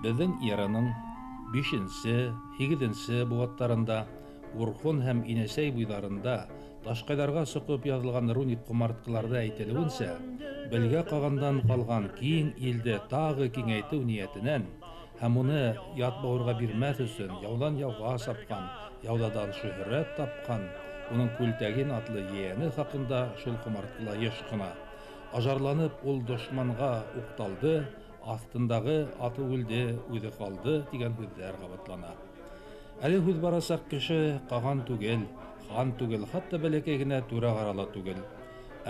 Беҙҙең эраның 5-нсе, 8-нсе быуаттарында Урхун һәм Инәсәй буйҙарында ташҡайҙарға соҡоп яҙылған руник ҡомартҡыларҙа әйтелеүенсә, Белгә ҡағандан ҡалған киң илде тағы киңәйтеү ниәтенән һәм уны ят бауырға бирмәҫ өсөн яуҙан яуға сапҡан, яуҙа дан шөһрәт тапҡан, уның Күлтәгин атлы ейәне хаҡында шул ҡомартҡыла йыш ҡына ажарланып ул дошманға уҡталды, аҫтындағы аты үлде, үҙе ҡалды тигән һүҙҙәр ҡабатлана. Әле һүҙ барасаҡ кеше ҡаған түгел, хан түгел, хатта бәләкәй генә түрә-ҡара ла түгел.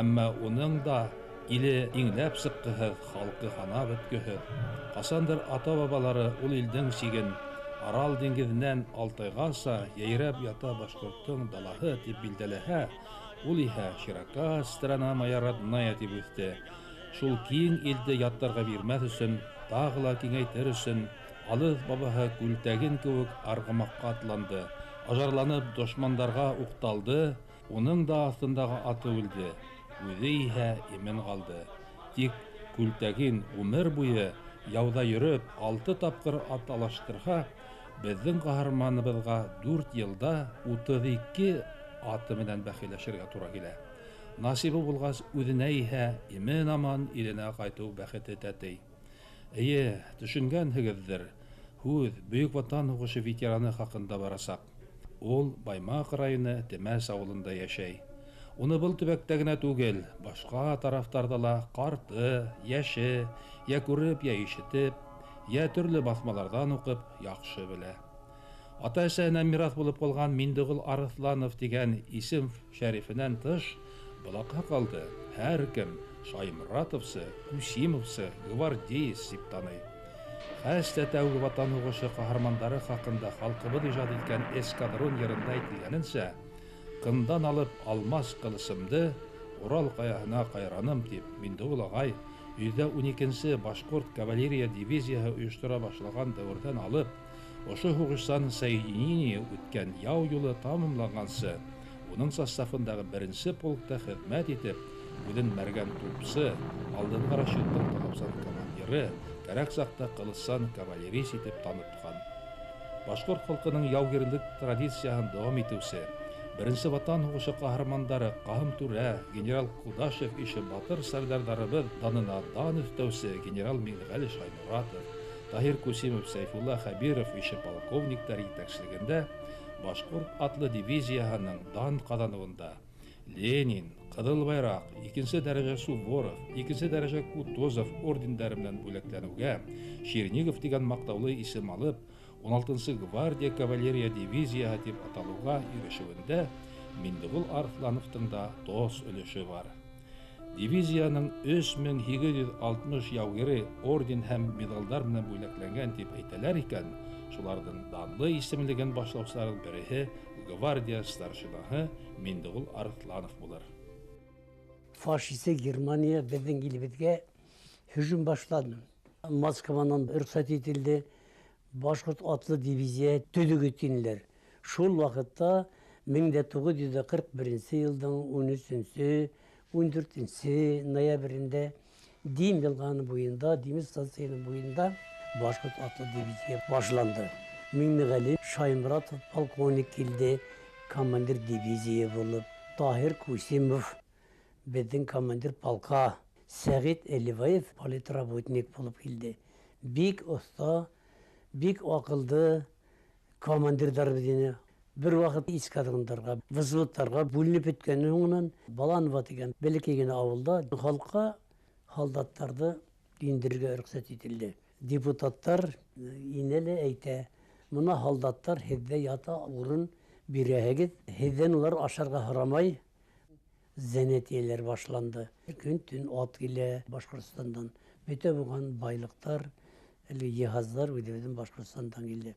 Әммә уның да иле иңләп сыҡҡыһыҙ, халҡы һанап бөткөһөҙ. Ҡасандыр ата-бабалары ул илдең сиген Арал диңгеҙенән Алтайғаса йәйрәп ята башҡорттоң далаһы тип билдәләһә, ул иһә «Широка страна моя родная» тип үҫте. Шул киң илде яттарға бирмәҫ өсөн, тағы ла киңәйтер өсөн, алыҫ бабаһы Күлтәген кеүек арғымаҡҡа атланды. Ажарланып дошмандарға уҡталды, уның да аҫтындағы аты үлде, үҙе иһә имен ҡалды. Тик Күлтәгин ғүмер буйы яуҙа йөрөп, 6 тапҡыр ат алыштырһа, беҙҙең ҡаһарманыбыҙға 4 йылда 32 аты менән бәхилләшергә тура килә. Насибы булғас, үҙенә иһә имен-аман иленә ҡайтыу бәхете тәтей. Эйе, төшөнгәнһегеҙҙер, һүҙ Бөйөк Ватан һуғышы ветераны хаҡында барасаҡ. Ул Баймаҡ районы Темәс ауылында йәшәй. Уны был төбәктә генә түгел, башҡа тарафтарҙа ла ҡарты, йәше, йә күреп, йә ишетеп, йә төрлө баҫмаларҙан уҡып яҡшы белә. Ата-әсәһенән мираҫ булып ҡалған Миндеғол Арыҫланов тигән исем шәрифенән тыш, был аҡһаҡалды һәр кем Шайморатовсы, Кусимовсы, гвардеец тип таный. Хәстә тәүге Ватан һуғышы ҡаһармандары хаҡында халҡыбыҙ ижад иткән эскадрон йырында әйтелгәненсә, ҡындан алып алмас ҡылысымды Урал ҡаяһына ҡайраным тип Миндеғол ағай 112-нсе башҡорт кавалерия дивизияһы ойоштора башлаған дәүерҙән алып, ошо һуғышсан соединение үткән яу юлы тамамланғансы, уның составындағы 1-нсе полкта хеҙмәт итеп, үҙен мәргән тупсы, алдынғы расчеттың талапсан командиры, кәрәк саҡта ҡылыссан кавалерист итеп танытҡан. Башҡорт халҡының яугирлек традицияһын дауам итеүсе, Беренсе Ватан һуғышы ҡаһармандары Ҡаһым Түрә, генерал Ҡудашев ише батыр сәрҙәрҙарыбыҙ данына дан өҫтәүсе генерал Миңлеғәле Шайморатов, Таһир Кусимов, Сәйфулла Хәбиров ише полковниктар етәкселегендә башҡорт атлы дивизияһының дан ҡаҙаныуында Ленин, Ҡыҙыл Байраҡ, 2-нсе дәрәжә Суворов, 2-нсе дәрәжә Кутузов ордендары менән бүләкләнеүгә Чернигов тигән маҡтаулы исем алып, 16-нсы гвардия кавалерия дивизияһы тип аталыуға ирешеүендә Миндеғол Арыҫлановтың да тос өлөшө бар. Дивизияның 3860 яугире орден һәм медалдар менән бүләкләнгән тип әйтәләр икән, шуларҙың данлы исемлеген башлаусыларҙың береһе гвардия старшинаһы Миндеғол Арыҫланов булыр. Фашисты Германия беҙҙең илебеҙгә һөжүм башланы. Москванан рөхсәт ителде. Башҡорт атлы дивизия төҙөгө тинеләр. Шул ваҡытта 1941 йылдың 13-нсе, 14-нсе ноябрендә Дим йылғаһының буйында, Дим станцияһының буйында башҡорт атлы дивизия башланды. Миңнеғәли Шайморатов полковник килде, командир дивизия булып. Таһир Кусимов беҙҙең командир полка, Сәғит Эливаев политработник булып килде. Бик оҫта, бик аҡылды командирҙар ине. Бер ваҡыт эскадрондарға, взводтарға бүленеп бөткәндән һуңынан Баланова тигән бәләкәй генә ауылда халҡа һалдаттарҙы индерергә рөхсәт ителде. Депутаттар инә лә әйтә, мына һалдаттар һеҙҙә ята урын бирәһегеҙ, һеҙҙән улар ашарға һорамай. Занятиеләр башланды. Көн-төн ат килә Башҡортостандан. Бөтә булған байлыҡтар, әле йыһаздар үҙебеҙҙең Башҡортостандан килде.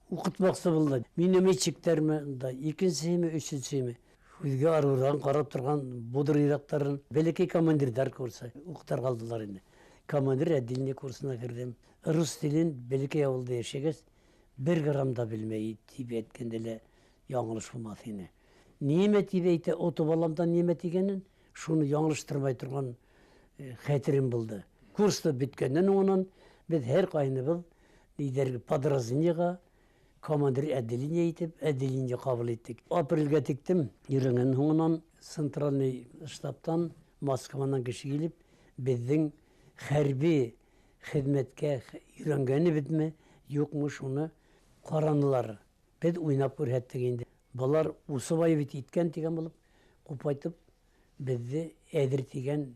Уҡытмаҡсы булды. Минометчиктәрме, да, икенсеһеме, өсөнсөһөмө. Үҙгә арыуҙан ҡарап торған бодрыйраҡтарын бәләкәй командирҙар курсы уҡытырға алдылар инде. Командир отдельный курсына керҙем. Рус телен бәләкәй ауылда йәшәгәс, бер грамм да белмәй тип әйткәндә лә яңылыш булмаҫ ине. Нимә тип әйтә, отып алам да нимә тигәнен, шуны яңылыштырмай торған хәтерем булды. Курсты бөткәндән һуңынан беҙ һәр ҡайһыбыҙ Лидер подразделениеға, командир отделение итеп, отделение ҡабул иттек. Апрелгә тиктем, йөрөнгән һуңынан центральный штабтан Москванан кеше килеп, беҙҙең хәрби хеҙмәткә өйрәнгәнебеҙме, юҡмы, шуны ҡаранылар. Беҙ уйнап күрһәттек инде. Былар усыбай бит иткән тигән булып, ҡупайтып, беҙҙе әҙер тигән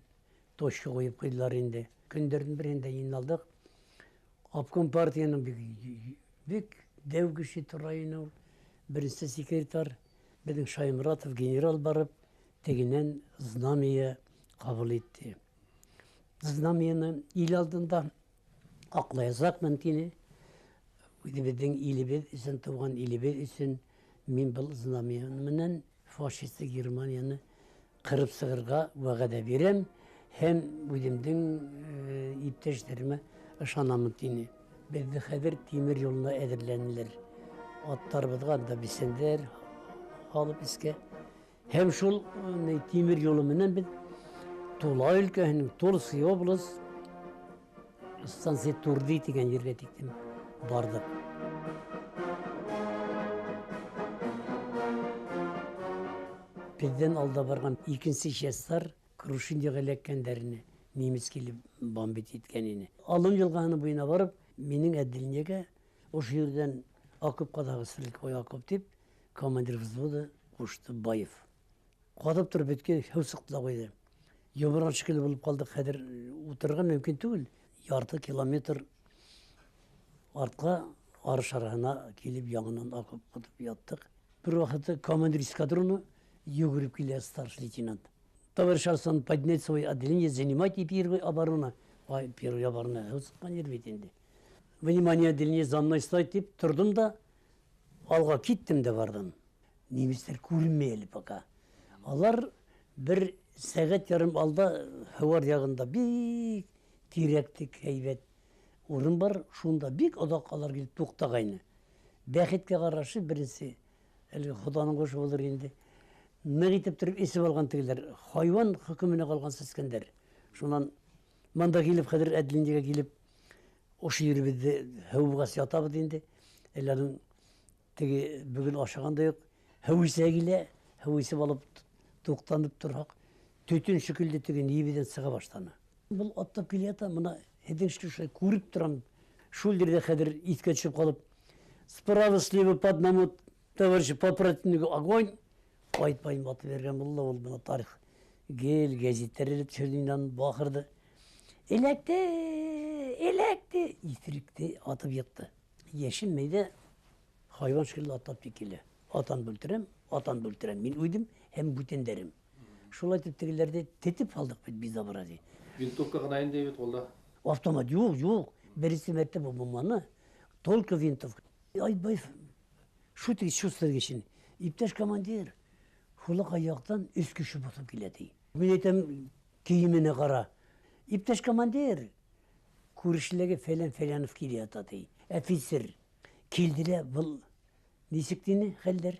точка ҡуйып ҡуйҙылар инде. Көндәрҙең береһендә йыйналдыҡ. Обком партияның бик дәү кеше тора ине ул. Беренсе секретарь, беҙҙең Шаймуратов генерал барып, тегенән знамя ҡабул итте. Знамяны ил алдында аҡлаясаҡмын тине. Үҙебеҙҙең илебеҙ өсөн, тыуған илебеҙ өсөн мин был знамя менән фашистик Германияны ҡырып сығырға вәғәҙә бирәм һәм үҙемдең иптәштәремә ышанамын тине. Беҙҙе хәҙер тимер юлына әҙерләнеләр. Аттарыбыҙға анда бесәндәр алып эскә. Һәм шул тимер юлы менән беҙ Тула өлкәһенең Тульский область станция Турды тигән ергә тиктем барҙыҡ. Беҙҙән алда барған икенсе частар Крушиньяға эләккәндәренә немец килеп бомбить иткән ине. Алым йылғаһының буйына барып, минең отделениегә ошо ерҙән окоп ҡаҙағы стрелковой окоп тип командир взвода ҡушты Баев. Ҡаҙып тороп бөткән һыу сыҡты ла ҡуйҙы. Йомран шикелле булып ҡалдыҡ, хәҙер ултырырға мөмкин түгел. Ярты километр артҡа арыш араһына килеп яңынан окоп ҡаҙып яттыҡ. Бер ваҡытта командир эскадрона йүгереп килә старший лейтенант. Товарищ Арслан, поднять свое отделение, занимайте первую оборону. Ай, первую оборону, һыу сыҡҡан ер бит инде. Внимание, отделение, за мной стой тип тордом да, алға киттем дә барҙым. Немецтар күренмәй әле пока. Алар бер сәғәт ярым алда һыуар яғында бик тирәктек һәйбәт урын бар, шунда бик оҙаҡ алар килеп туҡтағайны. Бәхеткә ҡарашы беренсе, әле Хоҙаның ҡушыуы булыр инде. Ныҡ итеп тороп эсеп алған тегеләр, хайуан хөкөмөнә ҡалған сәскәндәр. Шунан мында килеп, хәҙер отделениегә килеп, ошо еребеҙҙе һыу булғас ятабыҙ инде. Әле аның теге бөгөн ашаған да юҡ. Һыу эсә килә, һыу эсеп алып туҡтанып торһаҡ, төтөн шикелле теге небедән сыға башланы. Был атлап килә ята, мына һеҙҙең шулай күреп торам. Шул ерҙә хәҙер иҫкә төшөп ҡалып, справа слева по одному товарищу по противнику огонь. Айтпайым атып бергән булды ул, бына тарих гел гәзиттәр элеп төшөрҙө инде аны, бахырҙы. Эләкте, эләкте, иҫеректе атып йыҡты. Йәшенмәй ҙә хайуан шикелле атлап тик килә. Атан бүлтерәм, атан бүлтерәм. Мин үҙем һәм бүтәндәрем. Шулай итеп тегеләрҙе тетеп алдыҡ бит безобразие. Винтовка ғына инде бит ҡулда. Автомат юҡ, юҡ. Беренсе мәртәбә булманы. Только винтовка. Айтбаев шутик чувствовал өсөн. Иптәш командир, шулаҡ аяҡтан өс кеше баҫып килә ти. Мин әйтәм, кейеменә ҡара. Иптәш командир, күршеләге фәлән фәләнов килә ята ти. Офицер. Килде лә был нисек тине хәлдәр?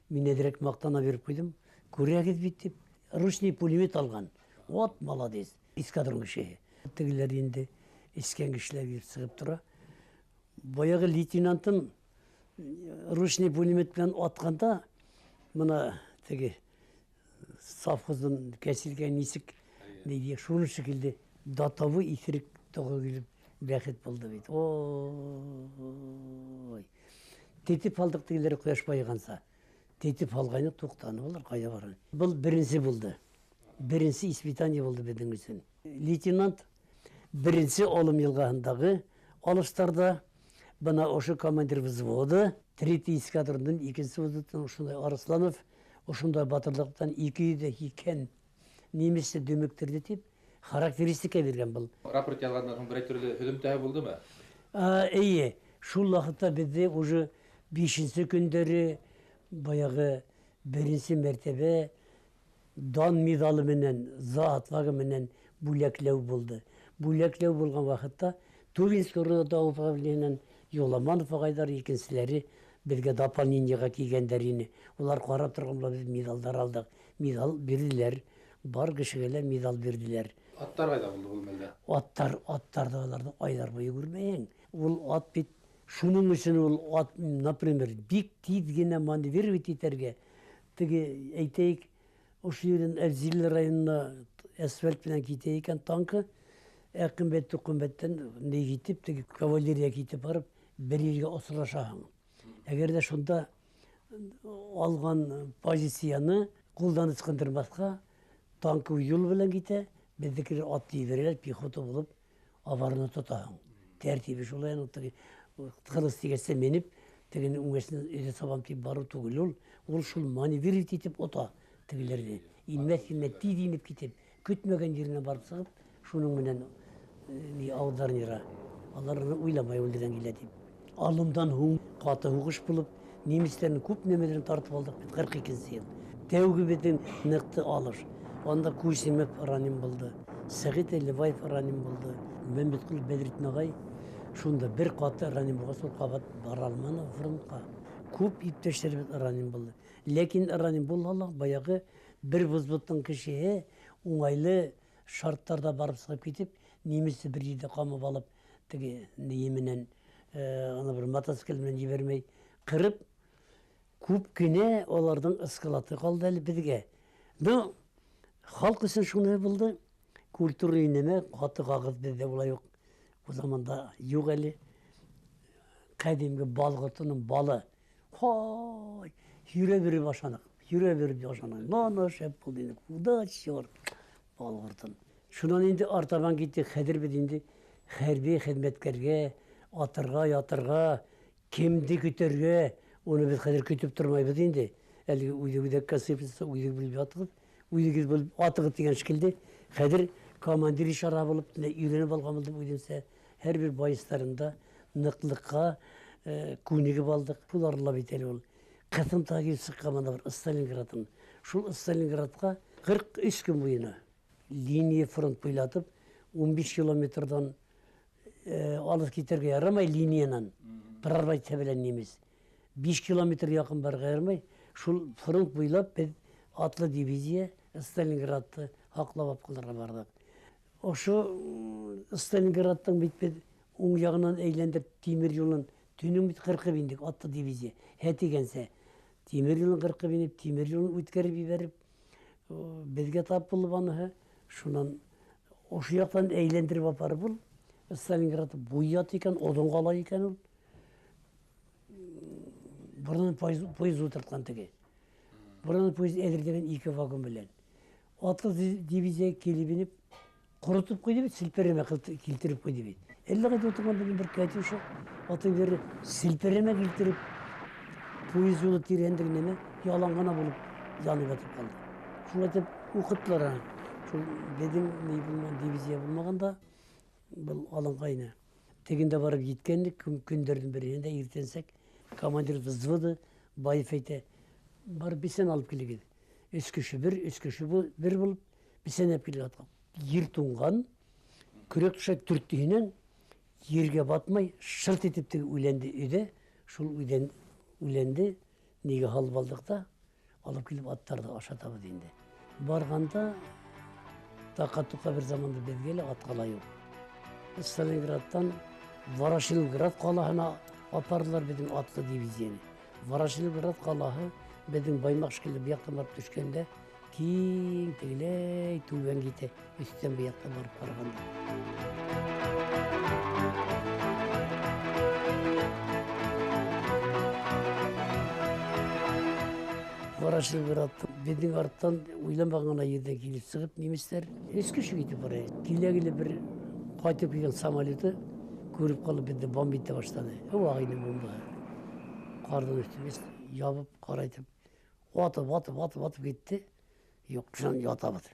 Мин әҙерәк маҡтана биреп ҡуйҙым. Күрәгеҙ бит тип. Ручный пулемет алған. Вот молодец. Эскадрон кешеһе. Тегеләр инде эскән кешеләр килеп сығып тора. Баяғы лейтенантым ручный пулемет менән атҡанда, мына теге совхоздың кәсилгән нисек ни шуны шикелле датавы иҫерек тоғы килеп бәхет булды бит. Ой. Тетеп алдыҡ тегеләр ҡояш байығанса. Тетеп алғайны туҡтаны улар ҡайҙа барған. Был беренсе булды. Беренсе испытание булды беҙҙең өсөн. Лейтенант беренсе Олом йылғаһындағы алыштарҙа бына ошо командир взвода, третий эскадрондың икенсе взводынан ошондай Арысланов, ошондай батырлыҡтан ике йөҙ һикһән немецте дөмөктөрҙө тип характеристика биргән был. Рапорт яҙғандан һуң берәй төрлө һөҙөмтәһе булдымы? Эйе, шул ваҡытта беҙҙе уже бишенсе көндәре баяғы беренсе мәртәбә дан медалы менән, за отвага менән бүләкләү булды. Бүләкләү булған ваҡытта Тувинский рота управлениенән Юламанов ағайҙар икенселәре беҙгә дополнениеға килгәндәр ине. Улар ҡарап торған була, беҙ медалдар алдыҡ. Медал бирҙеләр. Бар кешегә лә медал бирҙеләр. Аттар ҡайҙа булды был мәлдә? Аттар, аттарҙы аларҙы айҙар буйы күрмәйһең. Ул ат бит Шуның өсөн ул ат, например, бик тиҙ генә маневрировать итәргә, теге әйтәйек, ошо ерҙән Әбзел районына асфальт менән китә икән танкы, ә Ҡымбәт Ҡымбәттән ни китеп, теге кавалерия китеп барып, бер ергә осрашаһың. Әгәр дә шунда алған позицияны ҡулдан ысҡындырмаҫҡа, танкы юл белән китә, беҙҙекеләр ат ебәрәләр, пехота булып оборона тотаһың. Тәртибе шулай, аның теге ҡылыс тигәсә менеп, тегене үңәсенә өйҙә сабам тип барыу түгел ул. Ул шул маневрировать итеп ота тегеләрҙе. Инмәҫ-инмәҫ тиҙ инеп китеп, көтмәгән еренә барып сығып, шуның менән ни ауҙарын йыра. Алар уны уйламай үлдерән килә тип. Алымдан һуң ҡаты һуғыш булып, немецтәрҙең күп нәмәләрен тартып алдыҡ бит 42 йыл. Тәүге беҙҙең ныҡты алыш. Анда Кузимов ранен булды, Сәғит Әлебаев ранен булды, Мәмбетҡол Бәҙретдин ағай шунда бер ҡаты ранен булғас, ул ҡабат бара алманы фронтҡа. Күп иптәштәребеҙ ранен булды. Ләкин ранен булһа ла, баяғы бер взводтың кешеһе уңайлы шарттарҙа барып сығып китеп, немецте бер ерҙә ҡамап алып, теге ни менән, ана бер мотоцикл менән ебәрмәй, ҡырып, күп кенә уларҙың скелеты ҡалды әле беҙгә. Ну, халыҡ өсөн шуны булды, культурный нәмә, ҡаты ҡағыҙ беҙҙә улай юҡ. Ул заманда юҡ әле. Ҡәҙимге бал ҡортоноң балы. Һай, йөрә биреп ашаныҡ, йөрә биреп ашаныҡ. Нана шәп булды инде, куда черт, бал ҡортон. Шунан инде артабан киттек, хәҙер беҙ инде хәрби хеҙмәткәргә, атырға, ятырға, кемде көтөргә, уны беҙ хәҙер көтөп тормайбыҙ инде. Әлеге үҙе үҙәккә сыйфатса, үҙе белеп ятығыҙ, үҙегеҙ белеп атығыҙ тигән шикелле, хәҙер командир ишара булып, өйрәнеп алған булдым үҙемсә. Һәр бер байыстарында ныҡлыҡҡа күнегеп алдыҡ. Шул арала бит әле ул. Ҡыҫымта килеп сыҡҡан бында бер Сталинградын. Шул Сталинградҡа 43 көн буйына линия фронт буйлатып, 15 километрҙан алыҫ китергә ярамай линиянан. Прорвать белән немец. 5 километр яҡын барырға ярамай. Шул фронт буйлап беҙ атлы дивизия Сталинградты һаҡлап алып ҡалырға барҙыҡ. Ошо Сталинградтың бит беҙ уң яғынан әйләндереп тимер юлын төнөң бит ҡырҡып индек, атлы дивизия. Һә тигәнсә, тимер юлын ҡырҡып инеп, тимер юлын үткәреп ебәреп, беҙгә тап булып аныһы, шунан ошо яҡтан әйләндереп апарып ул Сталинград буй ят икән, оҙон ҡала икән ул. Борон поезд ултыртҡан теге. Борон поезд әҙерләгән 2 вагон белән. Атлы дивизия килеп инеп, ҡоротоп ҡуйҙы бит, селпәрәмә килтереп ҡуйҙы бит. Әллә ҡайҙа ултырған бөгөн бер Катюша атын бире селпәрәмә килтереп, поезд юлы тирәһендәге нәмә ялан ғына булып янып ятып ҡалды. Шулай итеп уҡыттылар аны. Шул беҙҙең ни булмаған, дивизия булмағанда был алынғайны. Тегендә барып еткәнлек, көндәрҙең береһендә иртәнсәк командир взводы Баев әйтә, барып бесән алып килегеҙ. Өс кеше бер, өс кеше бер булып бесән алып килеп ятҡан. Ер туңған, көрәк төшә төрттөһөнән ергә батмай, шырт итеп теге үләнде өйҙә, шул үҙән үләнде нигә һалып алдыҡ та, алып килеп аттарҙы ашатабыҙ инде. Барғанда таҡа-туҡа бер заманда беҙгә лә ат ҡала юҡ. Сталинградтан Ворошиловград ҡалаһына апарҙылар беҙҙең атлы дивизияны. Ворошиловград ҡалаһы беҙҙең Баймаҡ шикелле был яҡтан барып төшкәндә киң тегеләй түбән китә, өҫтән был яҡтан барып ҡарағанда. Ворошиловград беҙҙең арттан уйланмаған ғына ерҙән килеп сығып, немецтәр өс кеше китеп бара. Килә-килә бер ҡайтып килгән самолеты күреп ҡалып, беҙҙе бомба итә башланы. Һыуаҡ ине бомбаһы. Ҡарҙың өҫтө ябып, ҡарайтып, атып, атып, атып, атып китте. Юҡ, шунан ятабыҙ.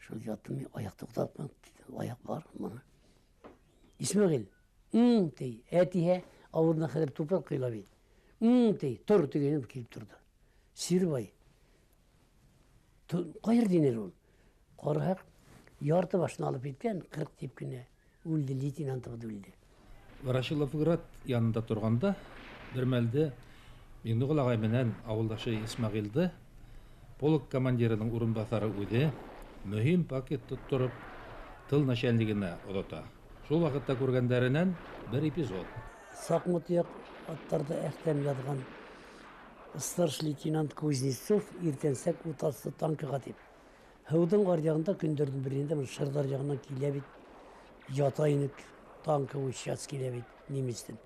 Шул яттым, мин аяҡ туҡтатмам, аяҡ бар мына. Исмәғил, ти, әтиһә, ауыҙына хәҙер тупраҡ ҡойола бит. Ти, тор тигәнем килеп торҙо. Сирбай. Ҡайыр тинер ул? Ҡараһаҡ, ярты башын алып киткән, 40 тип кенә үлде, лейтенантыбыҙ үлде. Ворошиловград янында торғанда бер мәлде Миңнеғол ағай менән ауылдашы Исмәғилде полк командирының урынбаҫары үҙе мөһим пакет тоттороп тыл начальнигына оҙата. Шул ваҡытта күргәндәренән бер эпизод. Саҡма тояҡ аттарҙы Әхтәм яҙған старший лейтенант Кузнецов иртәнсәк ут асты танкыға тип. Һыуҙың аръяғында көндәрҙең береһендә Шырҙар яғынан килә бит, ята инек, танковый час килә бит немецтен.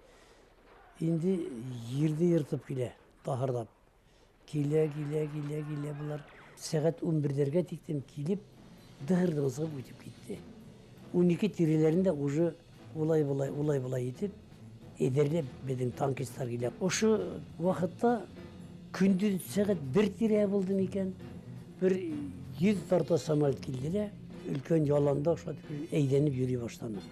Инде ерҙе йыртып килә, таһырҙап. Килә, килә, килә, килә былар. Сәғәт 11-дәргә тиктем килеп, дыһырҙан сығып үтеп китте. 12 тирәләрендә уже улай-былай, улай-былай итеп, эҙәрләп беҙҙең танкистар килә. Ошо ваҡытта көндөҙ сәғәт 1 тирә булды микән, бер 100 тарта самолет килде лә, өлкән яланда ошо әйҙәнеп йөрөй башланы.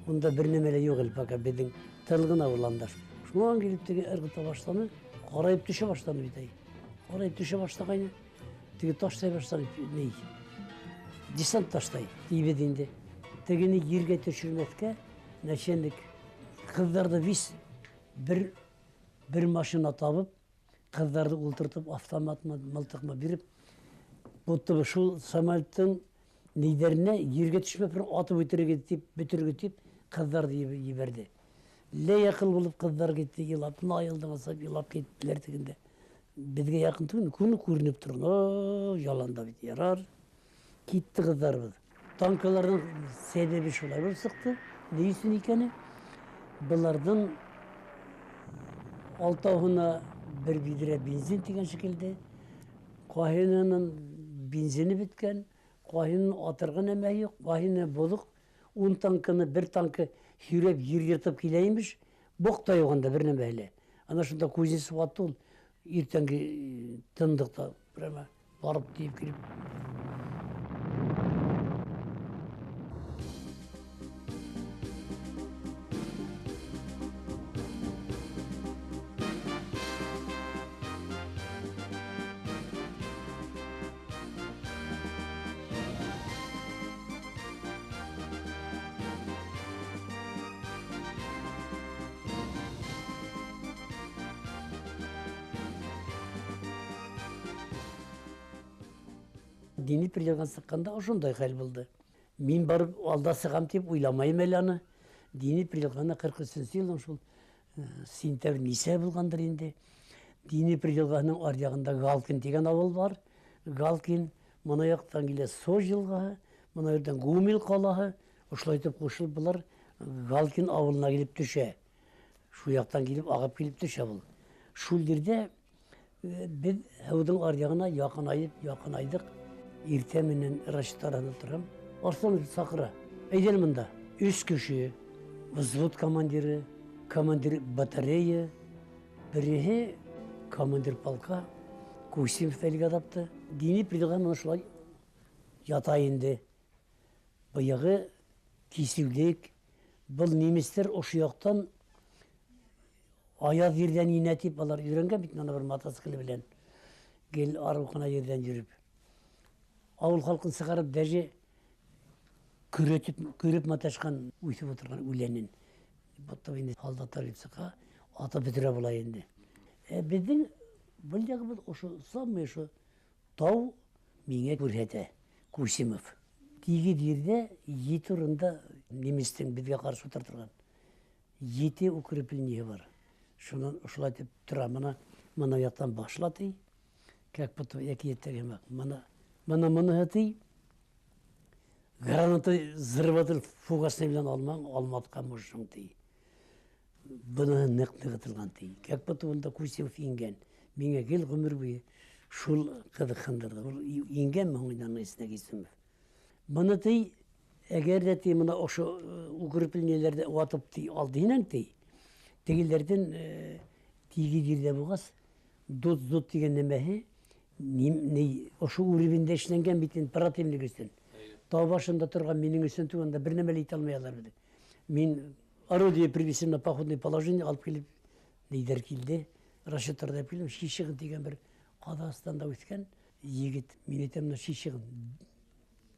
Унда бер нәмә лә юҡ әле пока, беҙҙең тыл ғына уланда. Шунан килеп теге ырғыта башланы, ҡарайып төшә башланы бит әй. Ҡарайып төшә башлағайны, теге ташлай башланы, ни, десант ташлай, тибеҙ инде. Тегене ергә төшөрмәҫкә начальник ҡыҙҙарҙы вис бер машина табып, ҡыҙҙарҙы ултыртып, автоматмы, мылтыҡмы биреп, будто шул самолеттың нейҙәренә ергә төшмәп, бер атып үтерергә тип, бөтөрөргә тип, ҡыҙҙарҙы ебәрҙе. Лә яҡын булып ҡыҙҙар китте, илап, айылдан асып, илап киттеләр тегендә. Беҙгә яҡын түгел, күне күренеп торған, о, яланда бит, ярар. Китте ҡыҙҙарыбыҙ. Танкаларҙың сәбәбе шулай булып сыҡты. Ни өсөн икәне? Быларҙың алтауһына бер биҙрә бензин тигән шикелле. Ҡайһының бензины бөткән, ҡайһының атырға нәмәһе юҡ, ҡайһының боҙоҡ. 10 танкыны бер танкы һөйрәп ер йыртып килә имеш, боҡ та юҡ анда бер нәмә әле. Ана шунда Кузнецов атты ул иртәнге тынлыҡта прямо барып тиеп килеп. Днепр йылғаһын сыҡҡанда ошондай хәл булды. Мин барып алда сығам тип уйламайым әле аны. Днепр йылғаһына ҡырҡ өсөнсө йылдың шул сентябрь нисә булғандыр инде. Днепр йылғаһының аръяғында Галкин тигән ауыл бар. Галкин мына яҡтан килә Сож йылғаһы, мына ерҙән Гумил ҡалаһы. Ошолай итеп ҡушылып былар Галкин ауылына килеп төшә. Шул яҡтан килеп ағып килеп төшә был. Шул ерҙә беҙ һыуҙың аръяғына яҡынайып, яҡынайҙыҡ. Иртә менән расчеттарында торам. Арслан саҡыра. Әйҙә бында. Өс кеше, взвод командиры, командир батарея, береһе командир полка, Кусимов әлегә тапты. Днепр йылғаһы мына шулай ята инде. Баяғы кисеүлек, был немецтер ошо яҡтан аяҙ ерҙән инә тип алар өйрәнгән бит ана бер мотоцикл белән. Гел арыу ғына ерҙән йөрөп. Ауыл халҡын сығарып, даже көрөп маташҡан, үҫеп ултырған үләнен. Будто инде һалдаттар килеп сыға, атып бөтөрә була инде. Беҙҙең был яғыбыҙ ошо самый ошо тау миңә күрһәтә Кусимов. Тигеҙ ерҙә ете урында немецтең беҙгә ҡаршы ултыртылған ете укрепление бар. Шунан ошолай итеп тора. Мына, мына яҡтан башла ти. Как будто әкиәттәге һымаҡ. Мына, мына мыныһы ти. Граната взрыватель фугасный белән алмаң, алматҡа можешың ти. Быныһы ныҡ нығытылған ти. Как будто унда Кусимов ингән. Миңә гел ғүмер буйы шул ҡыҙыҡһындырҙы. Ул ингәнме һуң инде уның эсенә Кисимов? Быны ти, әгәр ҙә ти мына ошо укреплениеләрҙе ватып ти алды инәң ти. Тегеләрҙән тигеҙ ерҙә булғас, дот-дот тигән нәмәһе, ни, ошо уровеньдә эшләнгән бит инде противник өсөн. Тау башында торған минең өсөн түгел, унда бер нәмә лә итә алмай алар бит. Мин орудие привесен на походное положение алып килеп, нейҙәр килде, расчеттарҙа алып килдем. Шишығын тигән бер Ҡаҙағстанда үҫкән егет, мин әйтәм, мына шишығын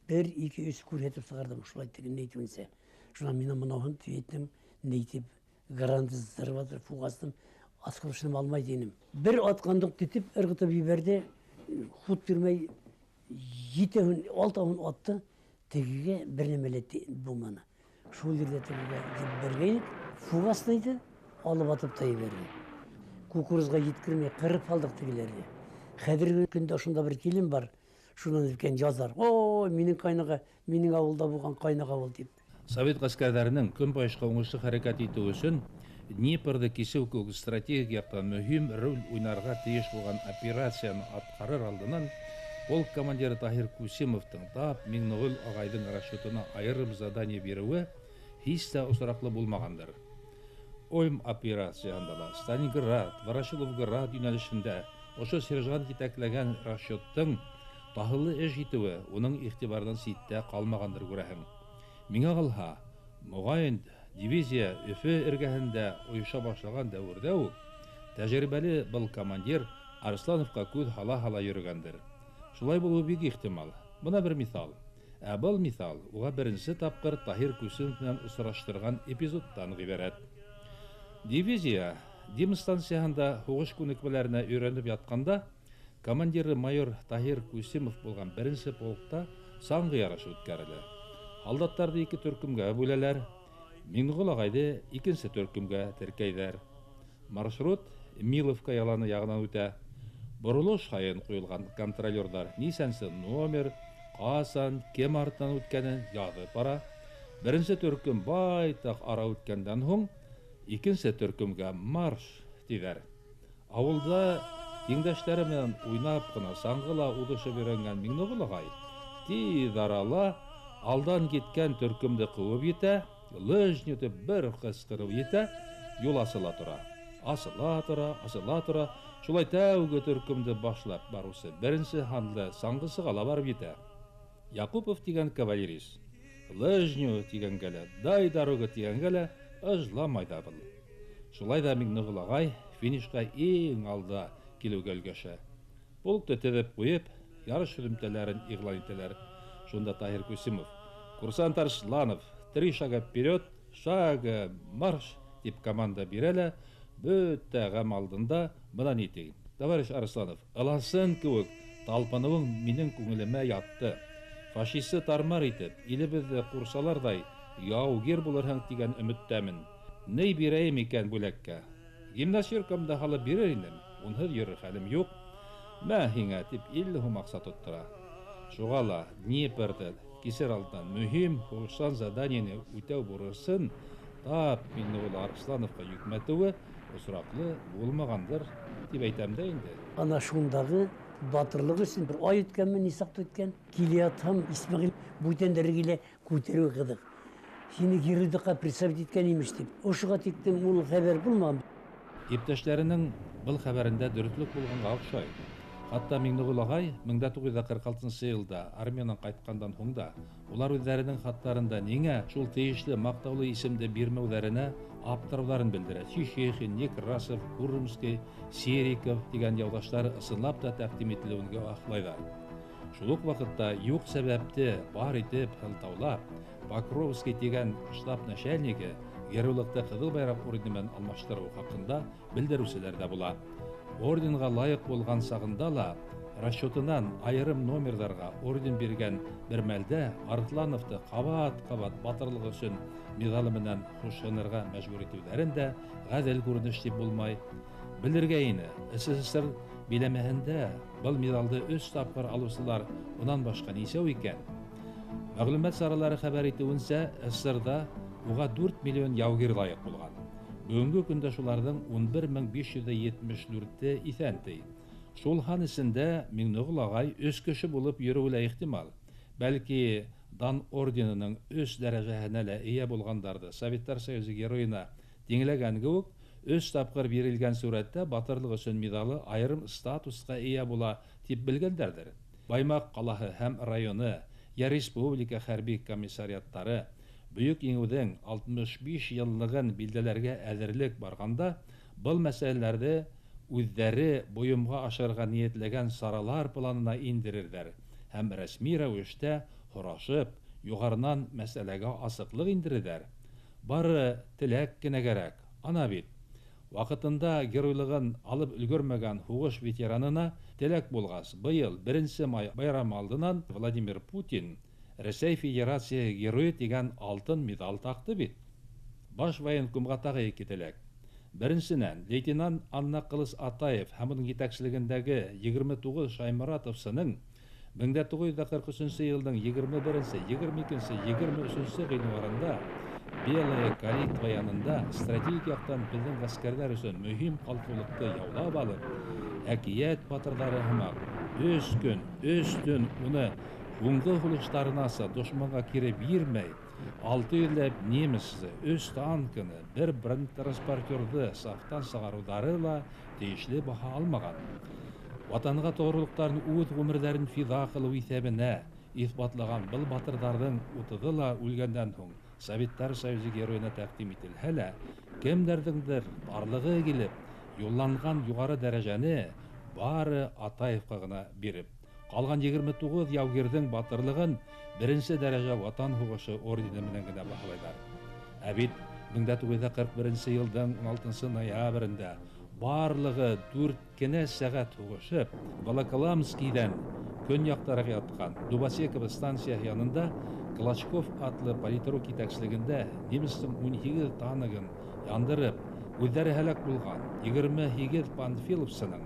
бер, ике, өс күрһәтеп сығарҙым, шулай тигән ни әйтеүенсә. Шунан мин мынауһын әйттем, ни тип, гранат взрыватель фугасным осколочным алмай тинем. Бер атҡандыҡ титеп, ырғытып ебәрҙе, хут бирмәй, етеһен, алтауын атты, тегегә бер нәмә лә булманы. Шул ерҙә тегегә ебәргәйнек, фугасныйҙы, Алып атып та ебәрҙе. Кукурузға еткермәй ҡырып һалдыҡ тегеләрҙе. Хәҙерге көндә шунда бер килен бар, шунан үткән язар. Ой, минең ҡайнаға, минең ауылда булған ҡайнаға ул тип. Совет ғәскәрҙәренең көнбайышҡа уңышлы хәрәкәт итеү өсөн Днепрҙы кисеү кеүек стратегик яҡтан мөһим роль уйнарға тейеш булған операцияны атҡарыр алдынан полк командиры Таһир Күсемовтың тап Миңнеғол ағайҙың расчетына айырым задание биреүе һис тә осраҡлы булмағандыр. Ольм операцияһында ла Сталинград, Ворошиловград йүнәлешендә ошо сержант етәкләгән расчеттың таһыллы эш итеүе уның иғтибарынан ситтә ҡалмағандыр, күрәһең. Миңә ҡалһа, моғайын, дивизия Өфө эргәһендә ойоша башлаған дәүерҙә үк тәжрибәле был командир Арыслановҡа күҙ һала-һала йөрөгәндер. Шулай булыуы бик ихтимал. Бына бер миҫал. Ә был миҫал уға беренсе тапҡыр Таһир Күсемов менән осраштырған эпизодтан ғибәрәт. Дивизия Дим станцияһында һуғыш күнекмәләренә өйрәнеп ятҡанда командиры майор Таһир Күсемов булған беренсе полкта саңғы ярышы үткәрелә. Һалдаттарҙы ике төркөмгә бүләләр. Миңнеғол ағайҙы икенсе төркөмгә теркәйҙәр. Маршрут Миловка яланы яғынан үтә. Боролош һайын ҡуйылған контролерҙар нисәнсе номер, ҡасан, кем артынан үткәнен яҙып бара. Беренсе төркөм байтаҡ ара үткәндән һуң икенсе төркөмгә марш тиҙәр. Ауылда тиңдәштәре менән уйнап ҡына саңғыла уҙышып өйрәнгән Миңнеғол ағай тиҙ арала алдан киткән төркөмдө ҡыуып етә, лыжню тип бер ҡысҡырып етә, юл асыла тора. Асыла тора, асыла тора. Шулай тәүге төркөмдө башлап барыусы беренсе һанлы саңғысыға ла барып етә. Яҡупов тигән кавалерист лыжню тигәнгә лә, дай дорога тигәнгә лә ыжламай ҙа был. Шулай ҙа Миңнеғол ағай финишҡа иң алда килеүгә өлгәшә. Полкты теҙеп ҡуйып, ярыш һөҙөмтәләрен иғлан итәләр. Шунда Таһир Күсемов: «Курсант Арсланов, три шага вперед, шага марш!» тип команда бирә лә, бөтә ғәм алдында бына ни ти: «Товарищ Арсланов, ыласын кеүек талпыныуың минең күңелемә ятты. Фашисты тармар итеп, илебеҙҙе ҡурсаларҙай яугир булырһың тигән өмөттәмен. Ни бирәйем икән бүләккә? Гимнастеркамды һалып бирер инем, унһыҙ йөрөр хәлем юҡ. Мә һиңә!» тип 50 һум аҡса тоттора. Шуға ла Днепрҙы кисер алдынан мөһим һуғышсан заданиены үтәү бурысын тап Миңнеғол Арыслановҡа йөкмәтеүе осраҡлы булмағандыр тип әйтәм дә инде. Ана шундағы батырлығы өсөн бер ай үткәнме, нисаҡ үткән, килә ятһам, Исмәғил бүтәндәре килә, күтәреү ҡыҙыҡ. Һине геройлыҡҡа представить иткән имеш тип. Ошоға тиклем ул хәбәр булмаған. Иптәштәренең был хәбәрендә дөрөҫлөк булғанға оҡшай. Хатта Миңнеғол ағай 1946 йылда армиянан ҡайтҡандан һуң да улар үҙҙәренең хаттарында ниңә шул тейешле маҡтаулы исемде бирмәүҙәренә аптырауҙарын белдерә. Чищихин, Некрасов, Курмский, Сериков тигән яуҙаштары ысынлап та тәҡдим ителеүен аҡлайҙар. Шул уҡ ваҡытта юҡ сәбәпте бар итеп һылтаулап, Покровский тигән штаб начальнигы геройлыҡты Ҡыҙыл Байраҡ ордены менән алмаштырыу хаҡында белдереүселәр ҙә була. Орденға лайыҡ булған сағында ла расчетынан айырым номерҙарға орден биргән бер мәлдә Арыҫлановты ҡабат-ҡабат батырлығы өсөн миҙалы менән хушһынырға мәжбүр итеүҙәрен дә ғәҙел күренеш тип булмай. Белергә ине, СССР биләмәһендә был миҙалды 3 тапҡыр алыусылар унан башҡа нисәү икән? Мәғлүмәт саралары хәбәр итеүенсә, СССРҙа уға 4 миллион яугир лайыҡ булған. Бөгөнгө көндә шуларҙың 11 574-е иҫән ти. Шул һан эсендә Миңнеғол ағай 3 кеше булып йөрөүе лә ихтимал. Бәлки Дан орденының 3 дәрәжәһенә лә эйә булғандарҙы Советтар Союзы геройына тиңләгән кеүек, 3 тапҡыр бирелгән сүрәттә батырлыҡ өсөн миҙалы айырым статусҡа эйә була тип белгәндәрҙер. Баймаҡ ҡалаһы һәм районы йә республика хәрби комиссариаттары Бөйөк Еңеүҙең 65 йыллығын билдәләргә әҙерлек барғанда был мәсьәләләрҙе үҙҙәре бойомға ашырырға ниәтләгән саралар планына индерерҙәр һәм рәсми рәүештә һорашып, юғарынан мәсьәләгә асыҡлыҡ индерерҙәр. Бары теләк кенә кәрәк. Ана бит, ваҡытында геройлығын алып өлгөрмәгән һуғыш ветеранына теләк булғас, быйыл 1 май байрамы алдынан Владимир Путин Рәсәй Федерацияһы геройы тигән алтын медаль таҡты бит. Баш военкомға тағы ике теләк. Беренсенән, лейтенант Анна Ҡылыс Атаев һәм уның етәкселегендәге 29 Шайморатовсының 1943 йылдың 21, 22, 23 ғинуарында Белая Калитва янында стратегик яҡтан беҙҙең ғәскәрҙәр өсөн мөһим ҡалҡыулыҡты яулап алып, әкиәт батырҙары һымаҡ 3 көн, 3 төн уны һуңғы һулыштарынаса дошманға кире бирмәй, 600 ләп немецты, 3 танкыны, бер бронетранспортерҙы сафтан сығарыуҙары ла тейешле баһа алмаған. Ватанға тоғролоҡтарын үҙ ғүмерҙәрен фиҙа ҡылыу иҫәбенә иҫбатлаған был батырҙарҙың 30-ы ла үлгәндән һуң Советтар Союзы геройына тәҡдим ителһә лә, кемдәрҙеңдер барлығы килеп, юлланған юғары дәрәжәне бары Атаевҡа ғына биреп, ҡалған 29 яугирҙең батырлығын беренсе дәрәжә Ватан һуғышы ордены менән генә баһалайҙар. Ә бит 1941 йылдың 16 ноябрендә барлығы 4 кенә сәғәт һуғышып, Волоколамскийҙән көньяҡтараҡ ятҡан Дубосеково станцияһы янында Клочков атлы политрук етәкселегендә немецтың 18 танкын яндырып, үҙҙәре һәләк булған 28 панфиловсының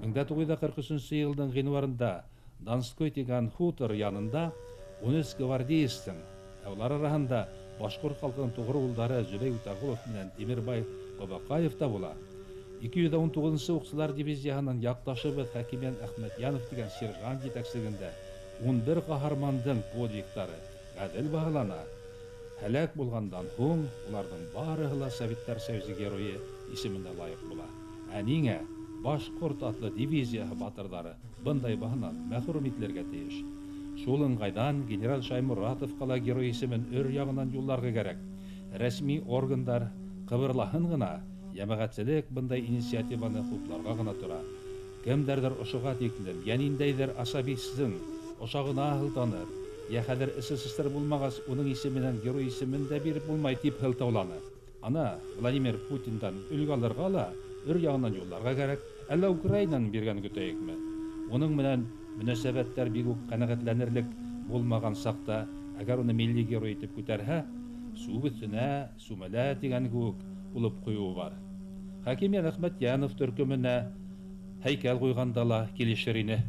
1943 йылдың ғинуарында Донской тигән хутор янында 13 гвардеецтың, ә улар араһында башҡорт халҡының тоғро улдары Зөбәй Үтәғолов менән Тимербай Бабаҡаев та була. 219 уҡсылар дивизияһының яҡташыбыҙ Хәкимйән Әхмәтйәнов тигән сержант етәкселегендә 11 ҡаһармандың подвигтары ғәҙел баһалана. Һәләк булғандан һуң уларҙың барыһы ла Советтар Союзы геройы исеменә лайыҡ була. Ә ниңә башҡорт атлы дивизияһы батырҙары бындай баһанан мәхрүм ителергә тейеш? Шул ыңғайҙан генерал Шайморатовҡа ла герой исемен өр яғынан юлларға кәрәк. Рәсми органдар ҡыбырлаһын ғына, йәмәғәтселек бындай инициативаны хупларға ғына тора. Кемдәрҙер ошоға тиклем, йә ниндәйҙер особистың ошағына һылтанып, йә хәҙер СССР булмағас, уның исеменән герой исемен дә биреп булмай тип һылтауланы. Ана Владимир Путиндан өлгө алырға ла өр яғынан юлларға кәрәк. Әллә Украинаның биргәнен көтәйекме? Уның менән мөнәсәбәттәр бик үк ҡәнәғәтләнерлек булмаған саҡта, әгәр уны милли герой итеп күтәрһә, сүп өҫтөнә сүмәлә тигән кеүек булып ҡуйыуы бар. Хәкимйән Әхмәтйәнов төркөмөнә һәйкәл ҡуйғанда ла килешер ине.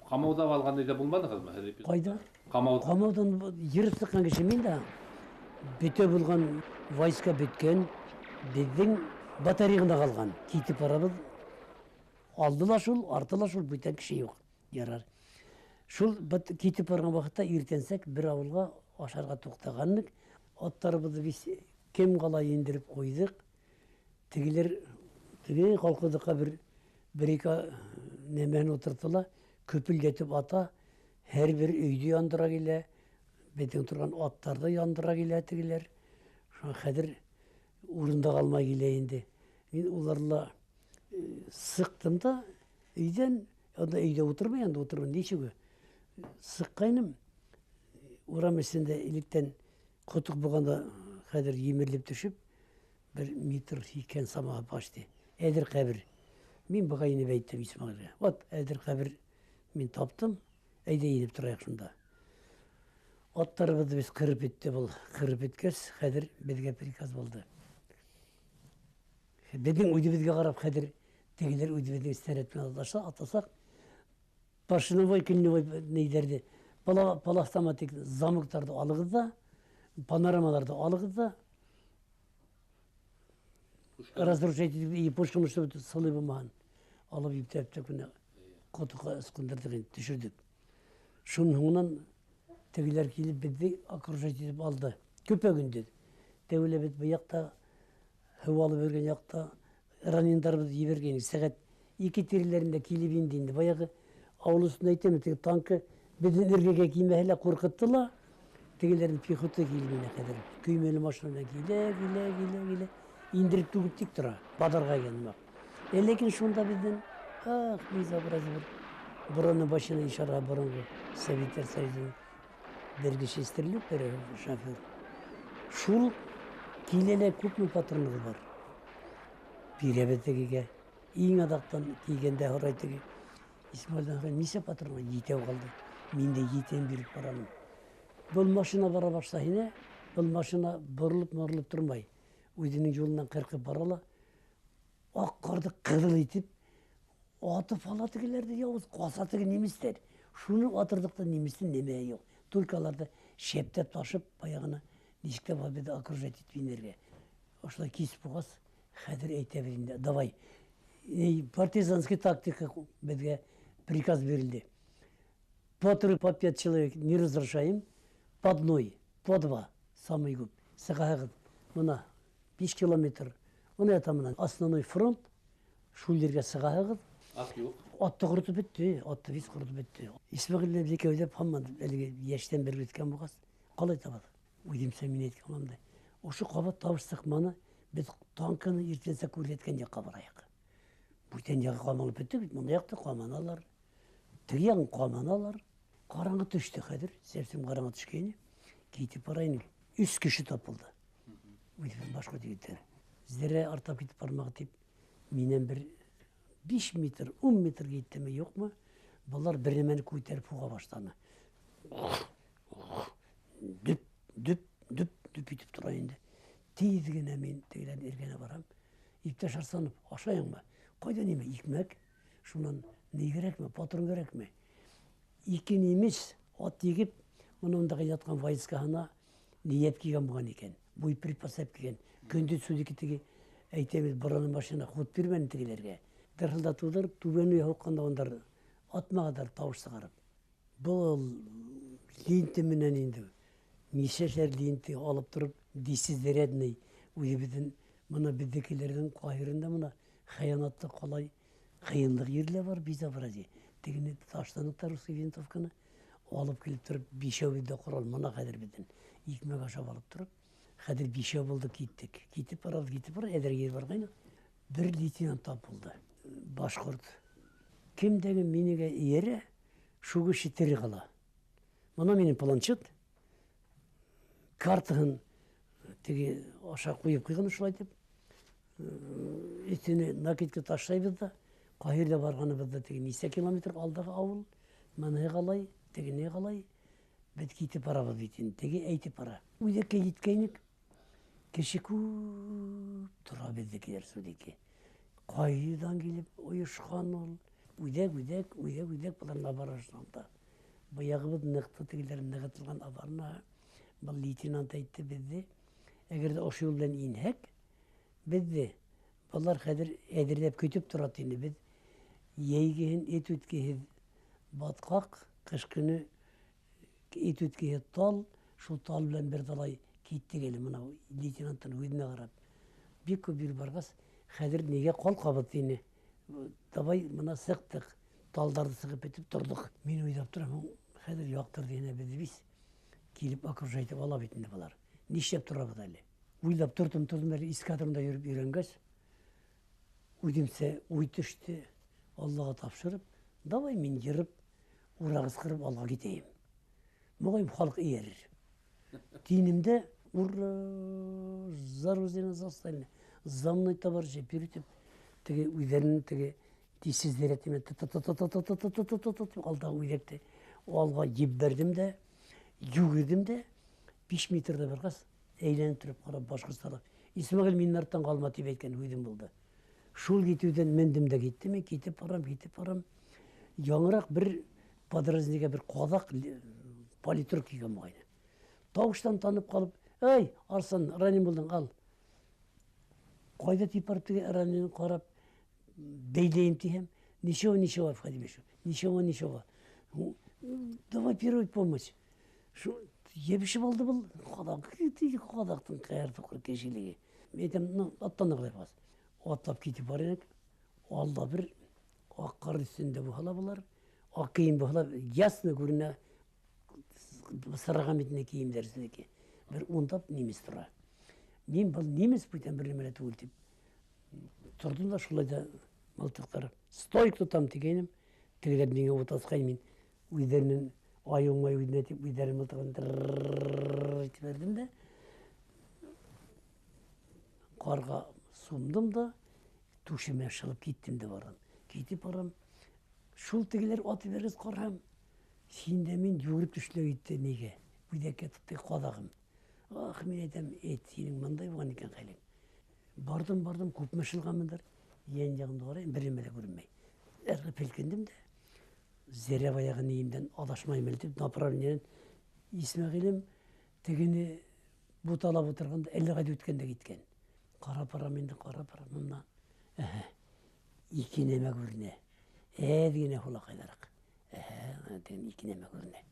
Ҡамауҙа алған өйҙә булманығыҙмы һеҙ? Ҡайҙа? Ҡамау. Ҡамауҙан йөрөп сыҡҡан кеше мин дә. Бөтә булған войска бөткән, беҙҙең батарея ғына ҡалған. Китеп барабыҙ. Алды ла шул, арты ла шул, бүтән кеше юҡ. Ярар. Шул китеп барған ваҡытта иртәнсәк бер ауылға ашарға туҡтағанбыҙ. Аттарыбыҙҙы беҙ кем ҡала индереп ҡуйҙыҡ. Тегеләр теге ҡалҡыуҙыҡҡа бер ике нәмәһен ултыртты ла, көпөлдәтеп ата, һәр бер өйҙө яндыра килә, беҙҙең торған аттарҙы яндыра килә тегеләр. Шуға хәҙер урында ҡалмай килә инде. Мин уларла сыҡтым да өйҙән, анда өйҙә ултырмай, анда ултырмай, нисек? Сыҡҡайным, урам эсендә электән ҡотоҡ булғанда хәҙер емерелеп төшөп, бер метр икән самаһы почти. Әҙер ҡәбер. Мин быға инеп әйттем Исмәғилгә. Вот, әҙер ҡәбер мин таптым, әйҙә инеп торайыҡ шунда. Аттарыбыҙҙы беҙ ҡырып бөттө был. Ҡырып бөткәс, хәҙер беҙгә приказ булды. Беҙҙең үҙебеҙгә ҡарап хәҙер тегеләр үҙебеҙҙең снаряд менән атлаша, атласаҡ, поршневой, клиновой нейҙәрҙе, полуавтоматик замоктарҙы алығыҙ ҙа, панорамаларҙы алығыҙ ҙа, разрушать итеп, и пушканы чтобы сылый булмаған. Алып иптәп тә кенә ҡотоҡҡа ысҡындырҙыҡ инде, төшөрҙөк. Шуның һуңынан тегеләр килеп беҙҙе окружать итеп алды. Көпә-көндөҙ. Тәүлә беҙ был яҡта, һыу алып йөрөгән яҡта ранендарыбыҙҙы ебәргән. Сәғәт 2 тирәләрендә килеп инде инде. Баяғы ауыл өҫтөндә әйтәм, теге танкы беҙҙең эргәгә килмәһә лә ҡурҡытты ла, тегеләрҙең пехота килеп инә хәҙер. Көймәле машина менән килә, килә, килә, килә. Индереп түгеп тик тора, баҙарға килгән ваҡыт. Ләкин шунда беҙҙең, ах, безобразие бер бронемашина ишара боронғо Советтар Союзының бер кеше стрелок, бер шофер. Шул килә лә күпме патронығы бар. Бирәбеҙ тегегә. Иң аҙаҡтан килгәндә һорай теге. Исмәғилдән һорай, нисә патрон бар? Етәү ҡалды. Мин дә етән биреп барамын. Был машина бара башлай ине, был машина боролоп-моролоп тормай. Үҙенең юлынан ҡырҡып бара ла, аҡ ҡарҙы ҡыҙыл итеп, атып ала тегеләрҙе яуыз, ҡаса теге немецтәр. Шуны атырҙыҡ та немецтең нәмәһе юҡ. Только уларҙы шәптәп ташып, баяғына нисек тә беҙҙе окружать итеп инергә. Ошолай кис булғас, хәҙер әйтәбеҙ инде, давай. Партизанский тактика беҙгә приказ бирелде. По 3, по 5 человек не разрешаем, по одной, по 2, самый күп. Сығаһығыҙ, мына 5 километр, мына ята мына основной фронт, шул ергә сығаһығыҙ. Ат юҡ. Атты ҡоротоп бөттө, атты вис ҡоротоп бөттө. Исмәғил менән икәүләп һаман әлеге йәштән бер үткән булғас, ҡалай табаҙ? Үҙемсә мин әйткән булам да. Ошо ҡабат табыш сыҡманы, беҙ танканы иртәнсәк күрһәткән яҡҡа барайыҡ. Бүтән яғы ҡамалып бөттө бит, мында яҡты ҡаманалар, теге яғын ҡаманалар. Ҡараңғы төштө хәҙер, сәпсем ҡараңғы төшкәйне. Китеп барайын. 3 кеше тапылды. Үҙебеҙ башҡорт егеттәре. Зәрә артап китеп бармағы тип, минән бер 5 метр, 10 метр киттеме, юҡмы? Былар бер нәмәне күтәреп һуға башланы. Дөп, дөп, дөп, дөп итеп тора инде. Тиҙ генә мин тегеләрҙең эргәһенә барам. Иптәш Арсланов, ашайыңмы? Ҡайҙа нимә? Икмәк. Шунан ни кәрәкме? Патрон кәрәкме? 2 немец ат егеп, мынандағы ятҡан войскаһына ниәт килгән булған икән. Боеприпас алып килгән. Көндөҙ сүҙеке теге әйтәбеҙ, бронемашина хут бирмәне тегеләргә. Дырылдатыуҙар түбәне һуҡҡанда ундар атмағандар тауыш сығарып. Был ленте менән инде нисәшәр ленте алып тороп, десятизарядный үҙебеҙҙең мына беҙҙекеләрҙең ҡайһырында мына хыянатты ҡалай ҡыйынлыҡ ерләр бар безобразие. Тегене ташланыҡтар русский винтовканы алып килеп тороп, бишәү беҙҙә ҡорал, мына хәҙер беҙҙең икмәк ашап алып тороп, хәҙер бишәү булды, киттек. Китеп барабыҙ, китеп барабыҙ, әҙер ер барғайныҡ. Бер лейтенант тап булды, башҡорт. Кемдәге минегә эйәрә, шул кеше тере ҡала. Мына минең планшет, картаһын теге аша ҡуйып ҡуйған шулай итеп. Өҫтөнә накидка ташлайбыҙ ҙа, ҡайһы барғаныбыҙ ҙа теге нисә километр алдағы ауыл, мыны ҡалай, тегене ҡалай, беҙ китеп барабыҙ бит инде, теге әйтеп бара. Үҙәккә еткәйнек, кеше күп тора беҙҙекеләр сүҙеке. Ҡайҙан килеп ойошҡан ул? Үҙәк, үҙәк, үҙәк, үҙәк быларына барышында. Баяғыбыҙ ныҡты тегеләр нығытылған абарына. Был лейтенант әйтте беҙҙе. Әгәр ҙә ошо юл белән инһәк, беҙҙе былар хәҙер әҙерләп көтөп тора тине. Беҙ йәйгеһен ит үткеһеҙ батҡаҡ, ҡыш көнө ит үткеһеҙ тал, шул тал белән бер талай киттек әле. Мына лейтенанттың үҙенә ҡарап. Бик күп юл барғас, хәҙер нигә ҡалҡабыҙ тине. Давай мына сыҡтыҡ, талдарҙы сығып бөтөп торҙоҡ. Мин уйлап торам, хәҙер яҡтырҙы инде беҙ бис. Килеп окружать итеп ала бит инде былар. Нишләп торабыҙ әле? Уйлап торҙом, торҙом әле эскадронда йөрөп өйрәнгәс, үҙемсә уй төштө, Аллаға тапшырып, давай мин йырып, урағыз ҡырып алға китәйем. Моғайым халыҡ эйәрер. Тинемдә, ура, за Родину, за Сталина, за мной, товарищи, перетеп, теге үҙҙәренең теге тисеҙҙәре тимен, та-та-та-та-та-та-та-та-та-та-та, тип алдағы үҙәкте алға ебәрҙем дә, йүгерҙем дә, 5 метрҙә барғас, әйләнеп тороп ҡарап башҡортсалап, Исмәғил минең арттан ҡалма тип әйткән һүҙем булды. Шул китеүҙән мендем дә киттем, мин китеп барам, китеп барам. Яңыраҡ бер подразделениеға бер ҡаҙаҡ политрук килгән булғайны. Тауыштан танып ҡалып, эй, Арслан, ранен булдың, ал. Ҡайҙа тип барып теге ранен ҡарап, бәйләйем тиһәм, ничего, ничего, Владимир, ничего, ничего. Давай первую помощь. Шу ебешеп алды был ҡаҙаҡ, ҡаҙаҡтың ҡәр тоҡыр кешелеге. Мин әйтәм, ну, аттан ҡалай бас. Атлап китеп бара инек. Алда бер аҡ ҡар өҫтөндә булһа былар, аҡ кейем булһа, ясно күренә, сыраған битенә кейемдәр өҫтөндәге. Бер унлап немец тора. Мин был немец бүтән бер нәмә лә түгел тип торҙом да шулай да мылтыҡтар стойк тотам тигәйнем. Тегеләр миңә ут асҡайн, мин үҙҙәренең ай уңмай үҙенә тип үҙҙәренең мылтығын тыррррррр итеп бәрҙем дә ҡарға сумдым да түшемә шылып киттем дә барам. Китеп барам. Шул тегеләр атып бәргәс ҡарам. Һин дә мин йүгереп төшләп китте нигә? Үҙәккә тотты ҡаҙағым. Ах, мин әйтәм, эт, һинең мындай булған икән хәлең. Бардым, бардым, күпме шылғанмындыр. Йән яғымда ҡарайым, бер нәмә лә күренмәй. Ырғып һелкендем дә, зерә баяғы ниемдән аҙашмайым әле тип, направлениенән Исмәғилем тегене буталап ултырғанда әллә ҡайҙа үткән дә киткән. Ҡарап барам инде, ҡарап барам мыннан. Әһә, ике нәмә күренә. Әҙ генә һулаҡайҙараҡ. Әһә, тигән ике нәмә күренә.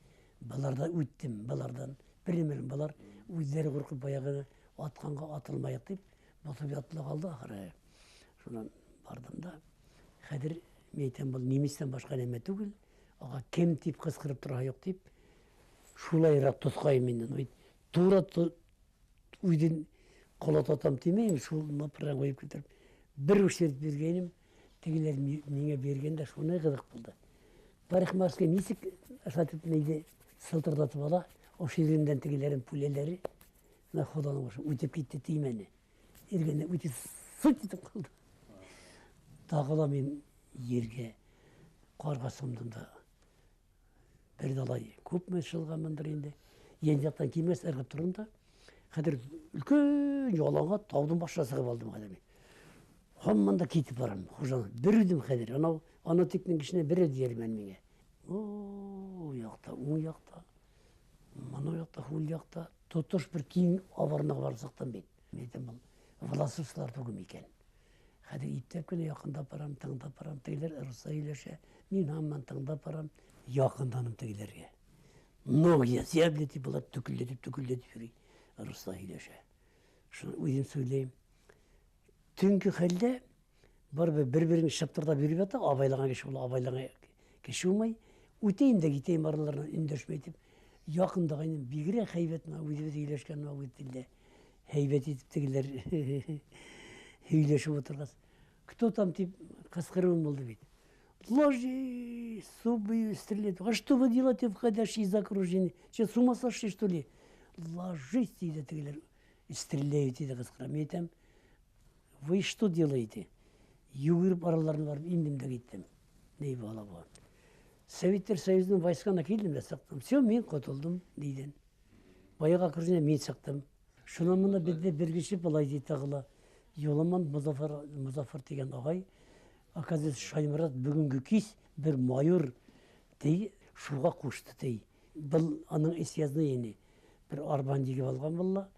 Быларҙан үттем, быларҙан бер нәмә, былар үҙҙәре ҡурҡып баяғы атҡанға атылмайыҡ тип боҫоп ятты ла ҡалды ахыры. Шунан барҙым да, хәҙер мин әйтәм, был немецтән башҡа нәмә түгел, аға кем тип ҡысҡырып тораһы юҡ тип, шулайыраҡ тоҫҡайым инде. Ну, тура үҙен ҡолататам тимәйем, шул направление ҡуйып килтереп, бер очередь биргәйнем, тегеләр миңә биргәндә шуны ҡыҙыҡ булды. Парикмахерский нисек ошатып нейҙе сылтырҙатып ала, ошо еремдән тегеләрен пуляләре, мына Хоҙаның башы үтеп китте теймәне. Иргәндә үтеп сыт итеп ҡалды. Тағы ла мин ергә ҡарға сумдым да. Бер далай күпме шылғанмындыр инде. Йән яҡтан килмәс ырғып торҙом да. Хәҙер өлкән яланға тауҙың башына сығып алдым хәҙер мин. Һаман да китеп барам, хужаны. Бер үҙем хәҙер. Анау, ана текнең кешенә бер үҙе йәрмән миңә. О, яҡта, уң яҡта, мына яҡта, һул яҡта тотош бер киң аварнаға барып сыҡтым бит. Мин әйтәм, был власовсылар түгел микән? Хәҙер иптәп кенә яҡындап барам, тыңдап барам, тегеләр русса һөйләшә. Мин һаман тыңдап барам, яҡынданым тегеләргә. Ноги зябли тип былар төкөлдәтеп, төкөлдәтеп йөрөй. Русса һөйләшә. Шуны үҙем сөйләйем. Төнгө хәлдә барыбер бер-берен шыптырҙап йөрөп ята, абайлаған кеше була, абайлаған кеше булмай. Үтәйем дә китәйем араларынан өндәшмәй тип. Яҡындағайным бигерәк һәйбәт менә үҙебеҙ һөйләшкән менә үҙ телдә. Һәйбәт итеп тегеләр һөйләшеп ултырғас, кто там тип ҡысҡырыуым булды бит. Ложись, зубы стрелять. А что вы делаете, входящие из окружения? Что, с ума сошли, что ли? Ложись, тиде тегеләр. Стреляют, тиде ҡысҡыра. Мин әйтәм, вы что делаете? Йүгереп араларына барып индем дә киттем. Ни бала булған. Советтар Союзының войскана килдем дә сыҡтым. Все, мин ҡотолдом, тейҙән. Баяғы окружение мин сыҡтым. Шунан мына беҙҙе бер кеше былай ти тағы ла. Юламан Музафар тигән ағай, оказывается, Шаймұрат бөгөнгө кис бер майор ти шуға ҡушты ти. Был аның связный ине. Бер арбан егеп алған була.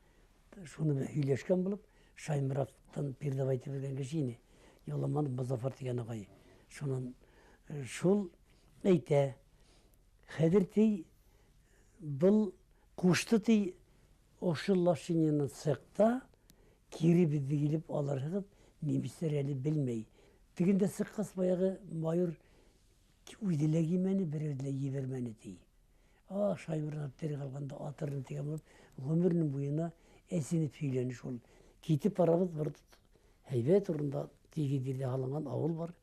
Шуны менән һөйләшкән булып, Шаймұраттан передавать итеп биргән кеше ине. Юламан Музафар тигән ағай. Шунан шул әйтә, хәҙер ти был ҡушты ти ошо лошадины сыҡта кире беҙҙе килеп алырһығыҙ, немецтәр әле белмәй. Тегендә сыҡҡас баяғы майор үҙе лә кимәне, берәүҙе лә ебәрмәне ти. А, Шаймұрат тере ҡалғанда атырын тигән булып, ғүмеренең буйына әсенеп һөйләне шул. Китеп барабыҙ, бер һәйбәт урында тигеҙ ерҙә һалынған ауыл бар.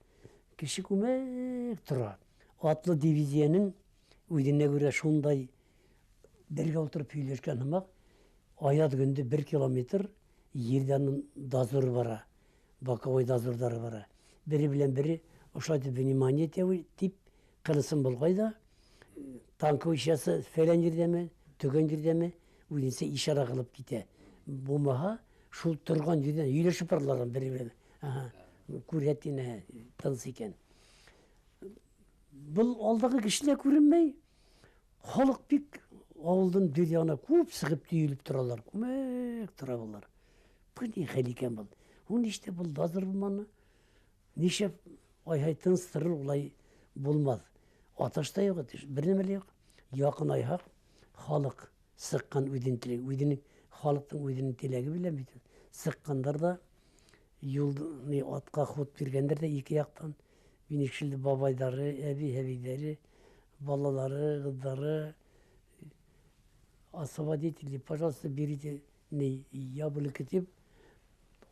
Кеше күмәк тора. Атлы дивизияның үҙенә күрә шундай бергә ултырып һөйләшкән һымаҡ, аяҙ көндө 1 километр ерҙән дозор бара, боковой дозорҙары бара. Бере белән бере ошолай итеп внимание тип ҡылысын болғай да, танковый часы фәлән ерҙәме, төгән ерҙәме, үҙенсә ишара ҡылып китә. Булмаһа, шул торған ерҙән һөйләшеп баралар бере белән. Аһа, күрһәт инә, тыныс икән. Был алдағы кешеләр күренмәй. Халыҡ бик ауылдың бер яғына күп сығып төйөлөп торалар. Күмәк тора былар. Был ни хәл икән был? Ул нишләп был дозор булманы? Нишләп ай-һай тыныс торор, улай булмаҫ. Аташ та юҡ, бер нәмә лә юҡ. Яҡынайһаҡ, халыҡ сыҡҡан үҙенең теләге, үҙенең халыҡтың үҙенең теләге белән бит. Сыҡҡандар да юл ни атҡа хут биргәндәр ҙә ике яҡтан. Минекшелде бабайҙары, әбей-әбейҙәре, балалары, ҡыҙҙары. Освободители, пожалуйста, берите не яблоко тип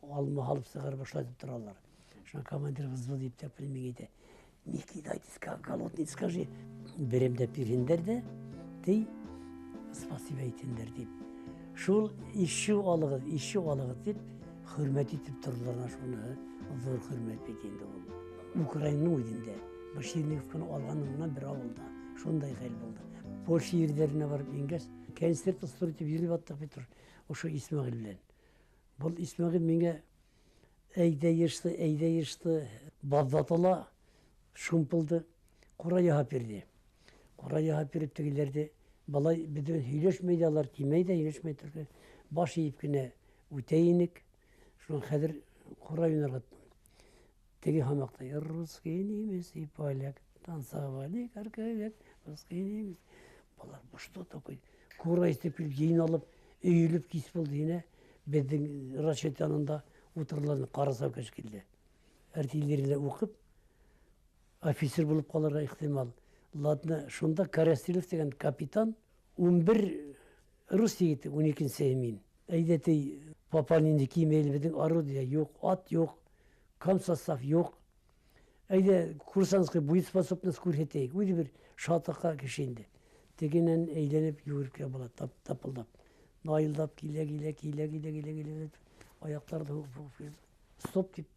алма алып сығарып башлатып торалар. Шуна командир взвод иптәп белмәй әйтә. Не кидайтесь, как голодный, скажи. Берем дә бирһендәр дә, ти, спасибо әйтһендәр дип. Шул ишеү алығыҙ, ишеү алығыҙ дип хөрмәт итеп торҙолар шуны. Ҙур хөрмәт бит инде ул. Украинаның үҙендә, Черниговканы алғанынан бер ауылда шундай хәл булды. Польша ерҙәренә барып ингәс, концерт устроить итеп йөрөп аттыҡ бит ошо Исмәғил белән. Был Исмәғил миңә Әйҙә йышты, әйҙә йышты. Баҙҙатыла шумпылды. Ҡурай яһап бирҙе. Ҡурай яһап биреп тегеләрҙе былай беҙҙең һөйләшмәй ҙә алар, тимәй ҙә һөйләшмәй торҙо. Баш эйеп кенә үтә инек. Шунан хәҙер ҡурай уйнарға теге һамаҡта русский, немец и поляк танцевали каркавек, русский, немец. Былар что такое? Ҡурай итеп килеп йыйналып, өйөлөп кис булды инә. Беҙҙең расчет янында ултыралар, ҡара кеше килде. Артиллерияла уҡып, офицер булып ҡалырға ихтимал. Ладно, шунда Коростылев тигән капитан, 11 рус егете, 12-нсе мин. Әйҙә ти, пополнение кимәйле, беҙҙең орудие юҡ, ат юҡ, комсостав юҡ. Әйҙә курсантский боеспособность күрһәтәйек. Үҙе бер шатаҡа кеше инде. Тегенән әйләнеп йүгереп килә була, тапылдап. Найылдап килә, килә, килә, килә, килә, килә. Аяҡтарҙы һуғып, стоп тип.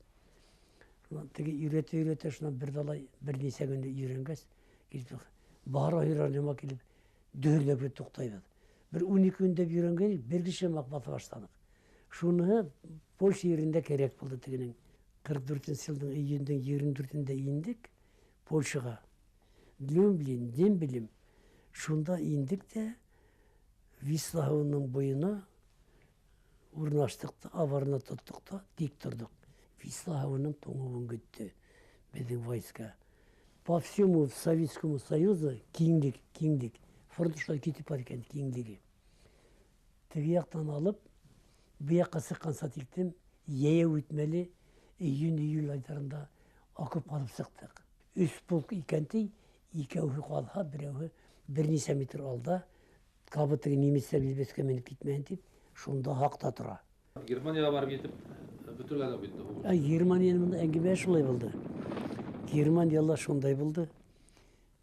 Шунан теге өйрәтә, өйрәтә, шунан бер далай бер нисә көн өйрәнгәс, килеп бара өйрәнеп килеп дөһөрләп туҡтайбыҙ. Бер 12 көн дә өйрәнгән, бер кеше маҡ баҫа башланыҡ. Шуныһы Польша ерендә кәрәк булды тегенең. 44 йылдың июндең 24-ндә индек Польшаға. Люблин, Дембелем. Шунда индек тә Висла һыуының буйына урнаштыҡ та, оборона тоттоҡ та, тик торҙоҡ. Висла һыуының туңыуын көттө беҙҙең войска. По всему Советскому Союзу киңлек, киңлек. Фронт шулай китеп бар икән, киңлеге. Теге яҡтан алып, был яҡҡа сыҡҡанса тиктем, йәйәү үтмәле, июнь, июль айҙарында окоп ҡаҙып сыҡтыҡ. Өс полк икән ти, икәүһе ҡалһа, берәүһе бер нисә метр алда, кабы теге немецтәр билбеҫкә менеп китмәһен тип, шунда һаҡта тора. Германияға барып етеп бөтөргән бит һуғыш. Ә, Германияның монда әңгәмә шулай булды. Германияла шундай булды.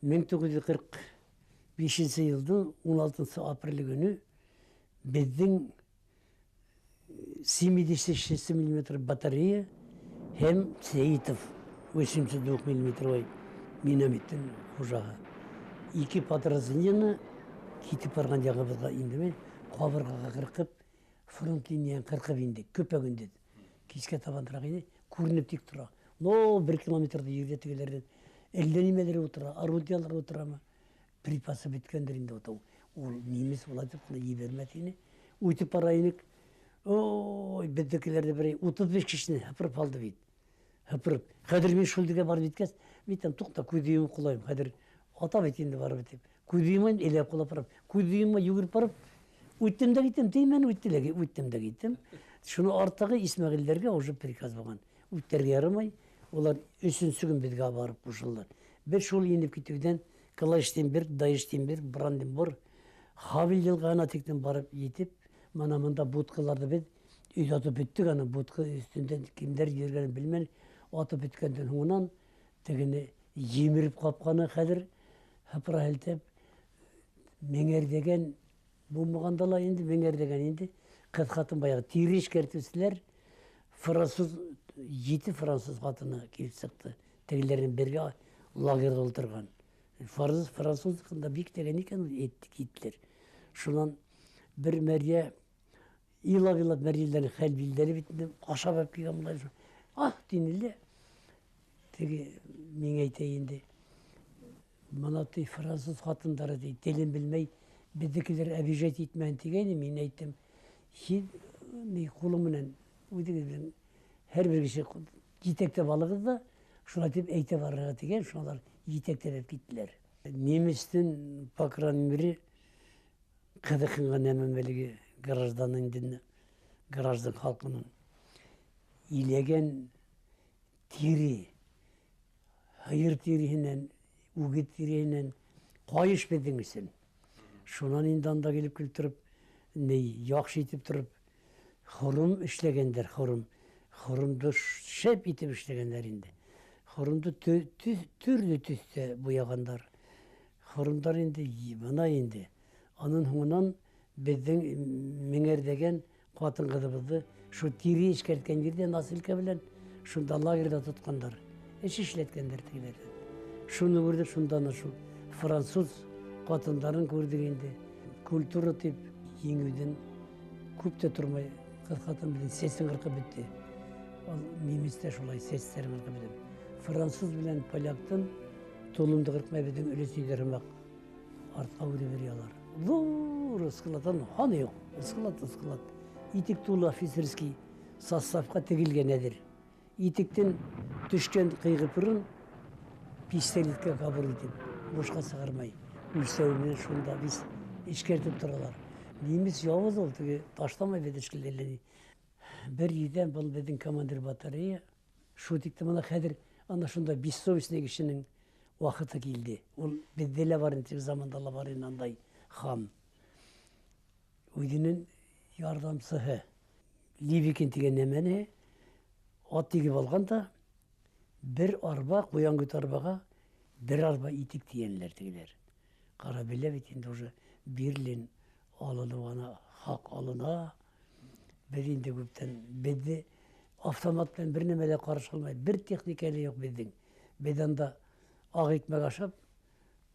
1945 йылдың 16 апрель көнө беҙҙең 76 миллиметр батарея һәм Сәйитов 82 миллиметровый минометтың хужаһы. Ике подразделение китеп барған яғыбыҙға инде ҡабырғаға ҡырҡып, фронт линияны ҡырҡып инде, көпә-көндөҙ. Кискә табаныраҡ ине, күренеп тик тора. Но бер километрҙа ерҙә тегеләрҙән әллә нимәләр ултыра, орудиялар ултырамы? Припасы бөткәндер инде ул. Ул немец улай тип ҡына ебәрмәҫ ине. Үтеп бара инек. Ой, беҙҙекеләрҙе бер 35 кешене һыпырып алды бит. Һыпырып. Хәҙер мин шул ергә барып еткәс, мин әйтәм, туҡта, күҙҙе йомоп ҡалайым. Хәҙер ата бит инде барып тип. Күҙҙе йомайым, эләп ҡалап барып. Күҙҙе йомай йүгереп барып, үттем дә киттем, теймәне, үтте лә, үттем дә киттем. Шуны арттағы Исмәғилдәргә уже приказ булған. Үтәргә ярамай, улар өсөнсө көн беҙгә барып ҡушылдылар. Беҙ шул инеп китеүҙән Клайштенберг, Дайштенберг, Бранденбург, Хавель йылғаһына тиклем барып етеп, мына мында будкаларҙы беҙ өйҙә атып бөттөк, ана будка өҫтөндә кемдәр йөрөгәнен белмәнек. Атып бөткәндән һуңынан тегене емереп ҡапҡаны хәҙер һыпыра һелтәп меңәрҙәгән булмағанда ла инде меңәрҙәгән инде ҡыҙ ҡатын баяғы тире эшкәртеүселәр француз, 7 француз ҡатыны килеп сыҡты. Тегеләрен бергә лагерҙа ултырған. Француз бик тәгән икән ул, киттеләр. Шунан бер мәрйә илап-илап мәрйәләрнең хәл билдәре бит инде, ашап алып килгән болай. Аһ, тине лә. Теге миңә әйтә инде. Мына ти француз ҡатындары ти, телен белмәй, беҙҙекеләр обижать итмәһен тигәйне, мин әйттем. Һин ни ҡулың менән үҙегеҙ белән һәр бер кеше етәкләп алығыҙ ҙа, шулай тип әйтә барырға тигән, шулар етәкләп киттеләр. Немецтең, по крайней мере, ҡыҙыҡһынған нәмәм әлеге граждан инде, граждан халҡының иләгән тире, һыйыр тиреһенән, үгеҙ тиреһенән ҡайыш беҙҙең өсөн. Шунан инде анда килеп килтереп, ни яҡшы итеп тороп, хором эшләгәндәр, хором. Хоромдо шәп итеп эшләгәндәр инде. Хоромдо төрлө төҫтә буяғандар. Хоромдар инде бына инде. Анын һуңынан беҙҙең меңәрҙәгән ҡатын-ҡыҙыбыҙҙы шул тире эшкәрткән ерҙә носилка белән шунда лагерҙа тотҡандар. Эш эшләткәндәр тегеләрҙән. Шуны күрҙек, шундан шул француз ҡатындарын күрҙек инде. Культура тип еңеүҙән күп тә тормай, ҡыҙ ҡатын белән сәсен ҡырҡып бөттө. Ул немецтә шулай сәстәрен ҡырҡып бөтөп. Француз белән поляктың толомдо ҡырҡмай беҙҙең өләсәйҙәр һымаҡ артҡа үреп йөрөй. Ҙур складтан һаны юҡ. Склад, склад. Итек тулы офицерский составҡа тегелгән әҙер. Итектән төшкән ҡыйғыпырын пистолетка кабул итеп, бушҡа сығармай. Үлсәү менән шунда бис эшкәртеп торалар. Немец яуыз ул, теге ташламай бит эшкеләрне. Бер ерҙән был беҙҙең командир батарея шул тиклем ана хәҙер ана шунда бессовестный кешенең ваҡыты килде. Ул беҙҙә лә бар инде, заманда ла бар инде андай хам. Үҙенең ярҙамсыһы Ливикин тигән нәмәне ат егеп алған да бер арба, ҡуян көт арбаға бер арба итек тейәнеләр тегеләр. Ҡара белә бит инде уже Берлин алыныу ана хаҡ алына. Беҙ инде күптән беҙҙе автомат менән бер нәмә лә ҡаршы алмай, бер техника лә юҡ беҙҙең. Беҙ анда аҡ икмәк ашап,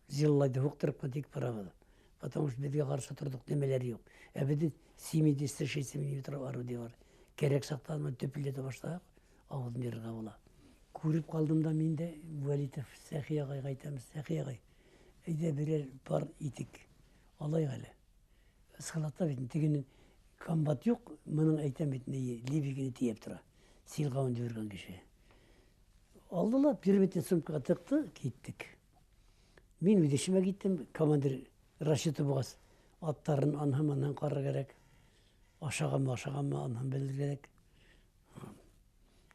зиллайды һуҡтырып ҡына тик барабыҙ. Потому что беҙгә ҡаршы торҙоҡ нәмәләр юҡ. Ә беҙҙең 76 миллиметр орудие бар. Кәрәк саҡта аны төпөлдәтә башлаһаҡ, ауыҙын йырырға була. Күреп ҡалдым да мин дә Вәлитов Сәхи ағайға әйтәм, Сәхи ағай, әйҙә берәр пар итек алайыҡ әле. Складта бит тегенең комбат юҡ, бының әйтәм бит, ни, Ливикины тейәп тора. Силғауын ебәргән кеше. Алды ла, пирамидтан сумкаға тыҡты, киттек. Мин үҙ эшемә киттем, командир расчеты булғас, аттарын анһын-мынһын ҡарар кәрәк. Ашағанмы, ашағанмы, анһын белер кәрәк.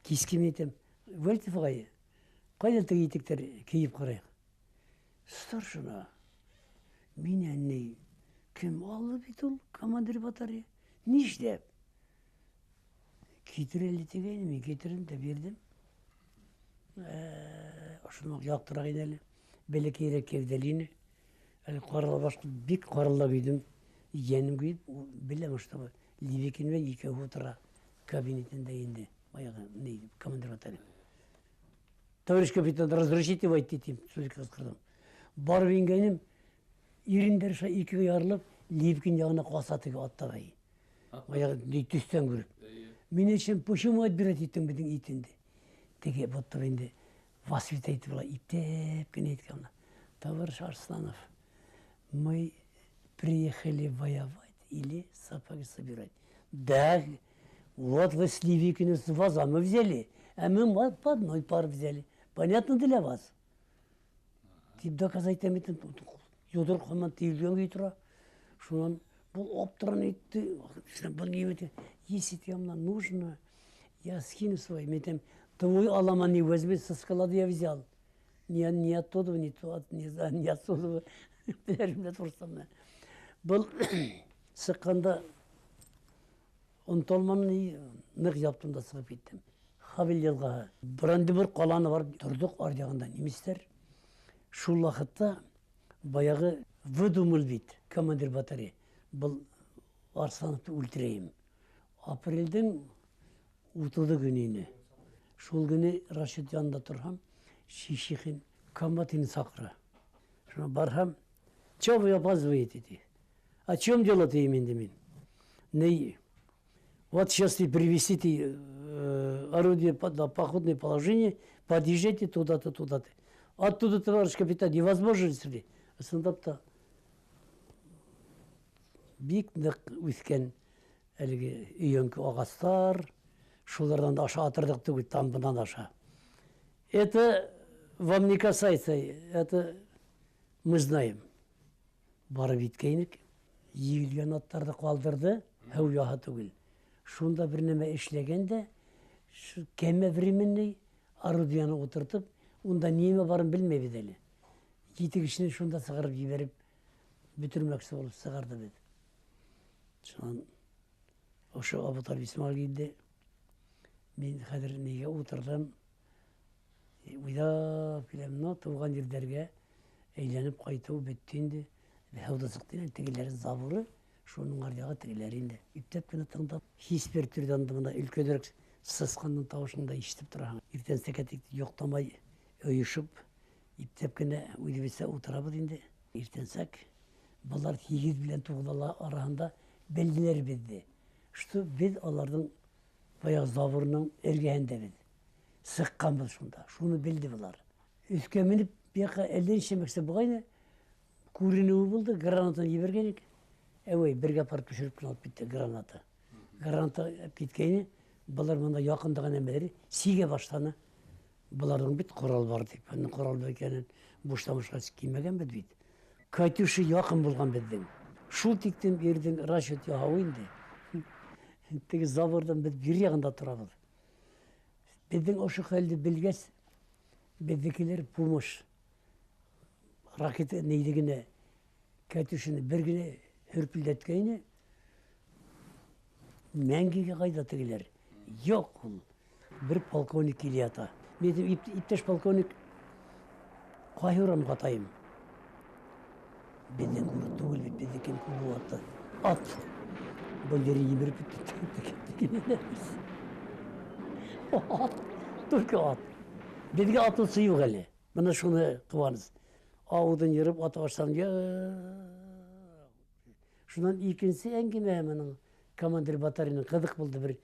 Киске мин әйтәм, Вәлитов ағай, ҡайҙа теге итектәр кейеп ҡарайыҡ? Старшина, минән ни, кем алды бит ул командир батарея? Нишләп? Китер әле тигәйне, мин китерҙем дә бирҙем. Ошоноң яҡтыраҡ ине әле. Бәләкәйерәк кәүҙәле ине. Әле ҡарала башҡа бик ҡаралап өйҙөм. Йәнем көйөп, беләм, что Ливикин менән икәү ултыра кабинетында инде. Баяғы, ни, командир батарея. Товарищ капитан, разрешите войти, тип сүз ҡысҡырҙым. Барып ингәнем, ирендәр шулай икегә ярылып, Ливикин яғына ҡаса теге аттағай. Баяғы ни төҫтән күреп. Мин әйтәм, почему отбирать иттең беҙҙең итенде? Теге будто инде воспитать итеп була, иптәп кенә әйткән ана. Товарищ Арсланов, мы приехали воевать или сапоги собирать? Да, вот вы с Ливикиным с вазами взяли, а мы по одной паре взяли. Понятно для вас? Тип доказать итәм итем, йоҙроҡ һаман тейелгән көйө тора. Шунан был аптыран итте. Был ни итте? Если тебе нужно, я скину свой. Мин әйтәм, твой аламан не возьми, со склада я взял. Ни, ни оттуда, ни, то, ни, ни отсюда. Беләрем дә турысында. Был сыҡҡанда онотолманым, ныҡ яптым да сығып киттем. Хавел йылғаһы. Бранденбург ҡаланы барып торҙоҡ, ар яғында немецтәр. Шул ваҡытта баяғы выдумал бит командир батарея. Был Арслановты үлтерәйем. Апрелдең 30 көнө ине. Шул көнө расчет янында торһам, Шишихин комбат мине саҡыра. Шуна барһам, чё вы опаздываете, ти? О чем дело ты именно мин? Не, вот сейчас ты привезите орудие на походное положение, подъезжайте туда-то, туда-то. Оттуда, товарищ капитан, невозможно ли? Ысынлап та бик ныҡ үҫкән әлеге өйәңке ағастар, шуларҙан да аша атырҙыҡ түгел, тамбынан аша. Это вам не касается, это мы знаем. Барып еткәйнек, егелгән аттарҙы ҡалдырҙы, һыу яһы түгел. Шунда бер нәмә эшләгән дә, шу кәмә временный орудияны ултыртып, унда нимә барын белмәйбеҙ әле. Ете кешене шунда сығарып ебәреп, бөтөрмәксе булып сығарҙы беҙ. Шунан ошо Абуталип Исмаил килде. Мин хәҙер нигә ултырҙым, уйлап киләм, но тыуған ерҙәргә әйләнеп ҡайтыу бөттө инде. Һыуҙа сыҡты инде, тегеләре заборы, шуның ар яғы тегеләре инде. Иптәп кенә тыңлап, һис бер төрҙә анда бында өлкәнерәк сысҡандың тауышын да ишетеп тораһың. Иртән сәкәт йоҡламай ойошоп, иптәп кенә үҙебеҙсә ултырабыҙ инде. Иртәнсәк былар 8 белән 9 араһында белделәр беҙҙе. Что беҙ аларҙың Баяғы заборның эргәһендә беҙ. Сыҡҡанбыҙ шунда. Шуны белде былар. Өҫкә менеп, бияҡҡа әллә нисә буғайны, күренеүе булды, гранатаны ебәргән икән. Әүәй, бергә апарып төшөрөп кенә алып китте граната. Граната киткәйне, былар мында яҡындағы нәмәләре сигә башланы. Быларҙың бит ҡорал бар тип. Уның ҡорал бар икәнен буштан бушҡа килмәгәнбеҙ бит. Катюша яҡын булған беҙҙең. Шул тиктем ирҙең расчет яһауы инде. Теге заборҙан беҙ бер яғында торабыҙ. Беҙҙең ошо хәлде белгәс, беҙҙекеләр помощь. Ракета нейҙе генә, Катюшаны бер генә һөрпөлдәткәйне, мәңгегә ҡайҙа тегеләр. Юҡ ул. Бер полковник килә ята. Мин әйтәм, иптәш полковник, ҡайһы урамға атайым? Беҙҙең күрә түгел бит, беҙҙекен күп атты. Ат. Был ере емереп бөттө. Ат. Только ат. Беҙгә атыусы юҡ әле. Бына шуны ҡыуаныс. Ауыҙын йырып ата башланы. Шунан икенсе әңгәмә моның командир батареяның ҡыҙыҡ булды бер.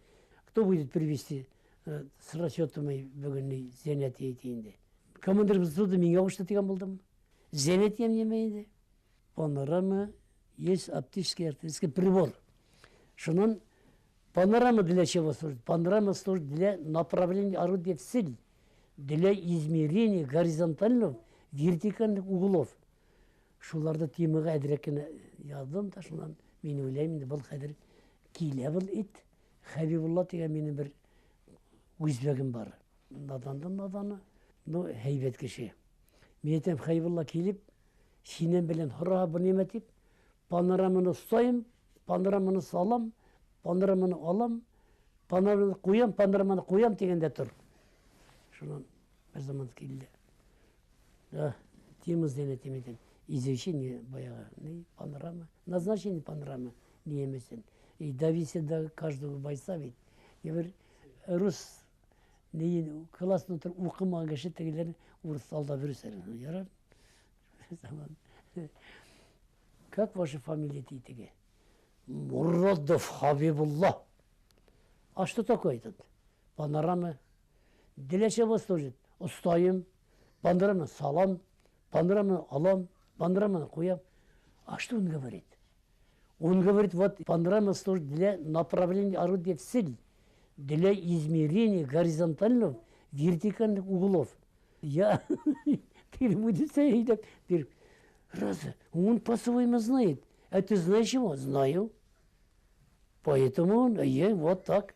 Кто будет привести с расчетом бөгөн занятие инде? Командир взвода миңә ҡушты тигән булдым. Занятие нимә инде? Панорама есть оптический артиллерийский прибор. Шунан панорама для чего служит? Панорама служит для направления орудия в цель, для измерения горизонтальных, вертикальных углов. Шуларҙы темаға әҙерәк кенә яҙҙым да, шунан мин уйлайым инде, был хәҙер килә был ит. Хәбибулла тигән минең бер үзбәгем бар. Наҙандың наҙаны, но һәйбәт кеше. Мин әйтәм, Хәбибулла килеп, һинең белән һораһа был нимә тип, панораманы ұстайым, панораманы салам, панораманы алам, панораманы ҡуям, панораманы ҡуям тигәндә тор. Шунан бер заман килде. Да, тема занятий әйтәм. Изучение баяғы, не панорама, назначение панорамы не емесен. И довести до каждого бойца ведь. И бер рус нейін классно отырып уҡымаған кеше тегеләрен урыҫ алдап йөрөсәр. Ярар. Заман. Как ваша фамилия ти теге? Муродов Хабибулла. А что такое этот? Панорама. Для чего служит? Ұстайым, панорама салам, панорама алам, панорама ҡуям. А что он говорит? Он говорит, вот панорама служит для направления орудия в цель, для измерения горизонтальных, вертикальных углов. Я переводится, раз, он по-своему знает. А ты знаешь его? Знаю. Поэтому он, я вот так.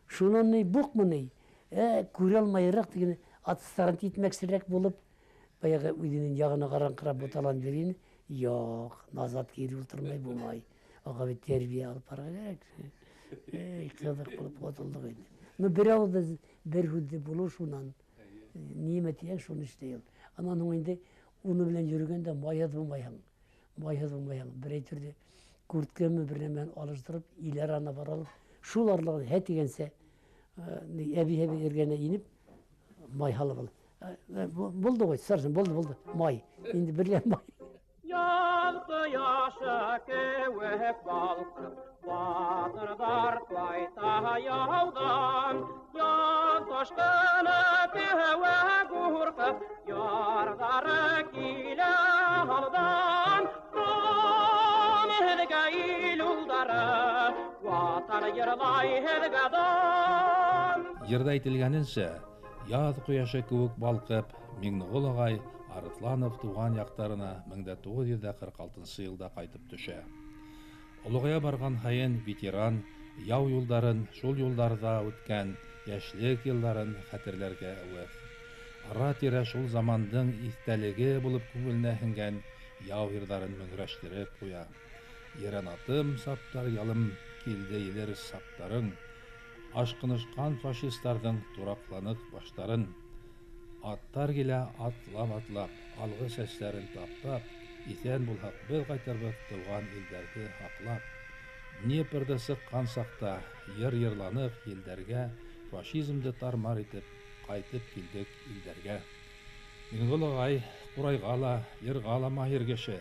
Шунан ни буҡмы күрә алмайыраҡ тигән отстранить итмәксерәк булып, баяғы үҙенең яғына ҡараңҡырап буталан биргән. Юҡ, назад кире ултырмай булмай. Уға бит тәрбиә алып барырға кәрәк. Эй, ҡыҙыҡ булып ҡотолдоҡ инде. Ну, бер ауыҙ бер һүҙҙе булыу шунан. Нимә тиһәң, шуны эшләй ул. Анан һуң инде уны белән йөрөгәндә майһыҙ булмайһың. Майһыҙ булмайһың. Берәй төрлө курткамы бер нәмәне алыштырып, иләр ана баралып, шул арлығы һә тигәнсә, әбей-әбей эргәнә инеп, май һалып ал. Булды ғой, сарсын, булды, булды. Май. Инде берлә май. Яҙ ҡояшы кеүек балҡып, батырҙар ҡайта яуҙан. Яҙ ташҡыны кеүек ҡурҡып, ярҙары килә алдан. Дан һеҙгә ил улдары, ватан йырлай һеҙгә дан. Йырҙа әйтелгәненсә, яҙ ҡояшы кеүек балҡып, Миңнеғол ағай Арыҫланов тыуған яҡтарына 1946 йылда ҡайтып төшә. Олоғая барған һайын ветеран яу юлдарын, шул юлдарҙа үткән йәшлек йылдарын хәтерләргә әүәҫ. Ара-тирә шул замандың иҫтәлеге булып күңеленә һеңгән яу йырҙарын мөңрәштереп ҡуя. Ерән атым саптар ялым килде елер саптарың, ашҡынышҡан фашистарҙың тураҡланыҡ баштарын. Аттар килә атлап-атлап, алғы сәстәрен таптап, иҫән булһаҡ беҙ ҡайтырбыҙ тыуған илдәрҙе һаҡлап. Днепрҙы сыҡҡан саҡта йыр йырланыҡ елдәргә, фашизмды тармар итеп ҡайтып килдек илдәргә. Миңнеғол ағай ҡурайға ла, йырға ла маһир кеше.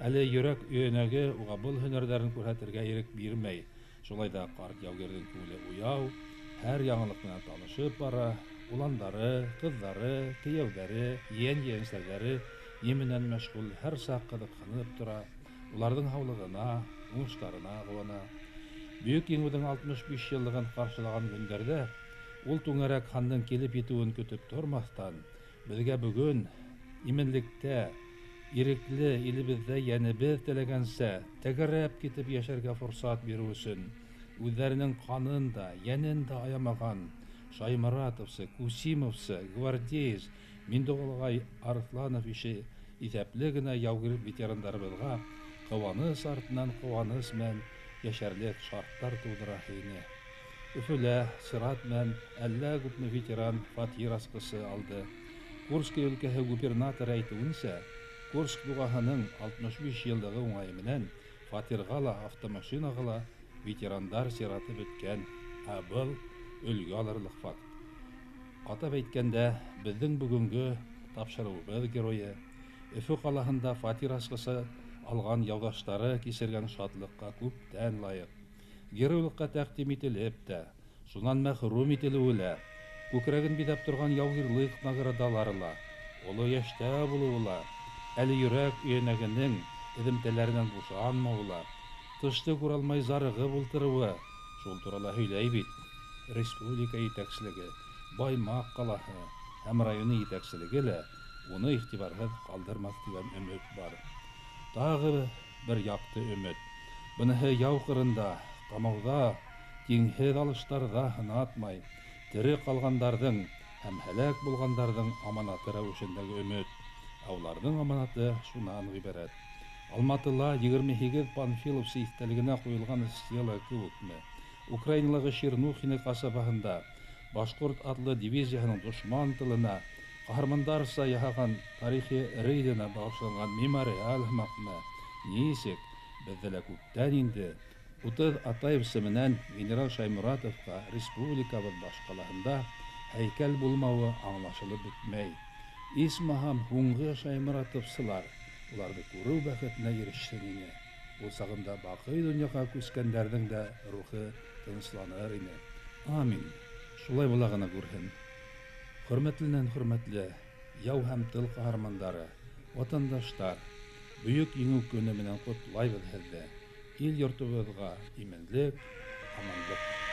Әле йөрәк өйәнәге уға был һөнәрҙәрен күрһәтергә ирек бирмәй. Шулай ҙа ҡарт яугирҙең күңеле уяу, Һәр яңылыҡ менән танышып бара, уландары, ҡыҙҙары, кейәүҙәре, ейән-ейәнсәрҙәре ни менән мәшғүл, һәр саҡ ҡыҙыҡһынып тора, уларҙың һаулығына, уңыштарына ҡыуана. Бөйөк Еңеүҙең 65 йыллығын ҡаршылаған көндәрҙә ул түңәрәк һандың килеп етеүен көтөп тормаҫтан, беҙгә бөгөн именлектә, ирекле илебеҙҙә йәнебеҙ теләгәнсә тәгәрәп китеп йәшәргә форсат биреү өсөн үҙҙәренең ҡанын да, йәнен дә аямаған Шайморатовсы, Кусимовсы, гвардеец Миндуғол Арыҫланов ише иҫәпле генә яугир ветерандарыбыҙға ҡыуаныс артынан ҡыуаныс менән йәшәрлек шарттар тыуҙыраһы ине. Өфөлә сират менән әллә күпме ветеран фатир асҡысы алды. Курск өлкәһе губернаторы әйтеүенсә, Курск дуғаһының 65 йыллығы уңайы менән фатирға ла, автомашинаға ла ветерандар сираты бөткән. Ә был өлгө алырлыҡ факт. Атап әйткәндә, беҙҙең бөгөнгө тапшырыуыбыҙ геройы Өфө ҡалаһында фатир асҡысы алған яуҙаштары кисергән шатлыҡҡа күптән лайыҡ. Геройлыҡҡа тәҡдим ителеп тә, шунан мәхрүм ителеүе лә, күкрәген биҙәп торған яугирлыҡ наградалары ла, оло йәштә булыуы ла, әле йөрәк өйәнәгенең эҙемтәләренән бушанмауы ла, тышты күрә алмай зарығып ултырыуы шул турала һөйләй бит. Республика етәкселеге, Баймаҡ ҡалаһы һәм районы етәкселеге лә уны иғтибарһыҙ ҡалдырмаҫ тигән өмөт бар. Тағы бер яҡты өмөт. Быныһы яу ҡырында, ҡамауҙа, тиңһеҙ алыштарҙа һынатмай, тере ҡалғандарҙың һәм һәләк булғандарҙың аманаты рәүешендәге өмөт. Ә уларҙың аманаты шунан ғибәрәт. Алматыла 28 панфиловсы иҫтәлегенә ҡуйылған стела кеүекме? Украиналағы Ширнухино ҡасабаһында башҡорт атлы дивизияһының дошман тылына ҡаһармандарса яһаған тарихи рейдына бағышланған мемориал һымаҡмы? Нисек беҙҙә лә күптән инде 30 Атаевсы менән генерал Шайморатовҡа республикабыҙ баш ҡалаһында һәйкәл булмауы аңлашылып бөтмәй. Исмаһам һуңғы Шайморатовсылар уларҙы күреү бәхетенә ирешһен ине. Ул сағында баҡый донъяға күскәндәрҙең дә рухы тынысланыр ине. Амин. Шулай була ғына күрһен. Хөрмәтленән хөрмәтле яу һәм тыл ҡаһармандары, ватандаштар, Бөйөк Еңеү көнө менән ҡотлайбыҙ һеҙҙе. Ил йортобоҙға именлек, аманлыҡ.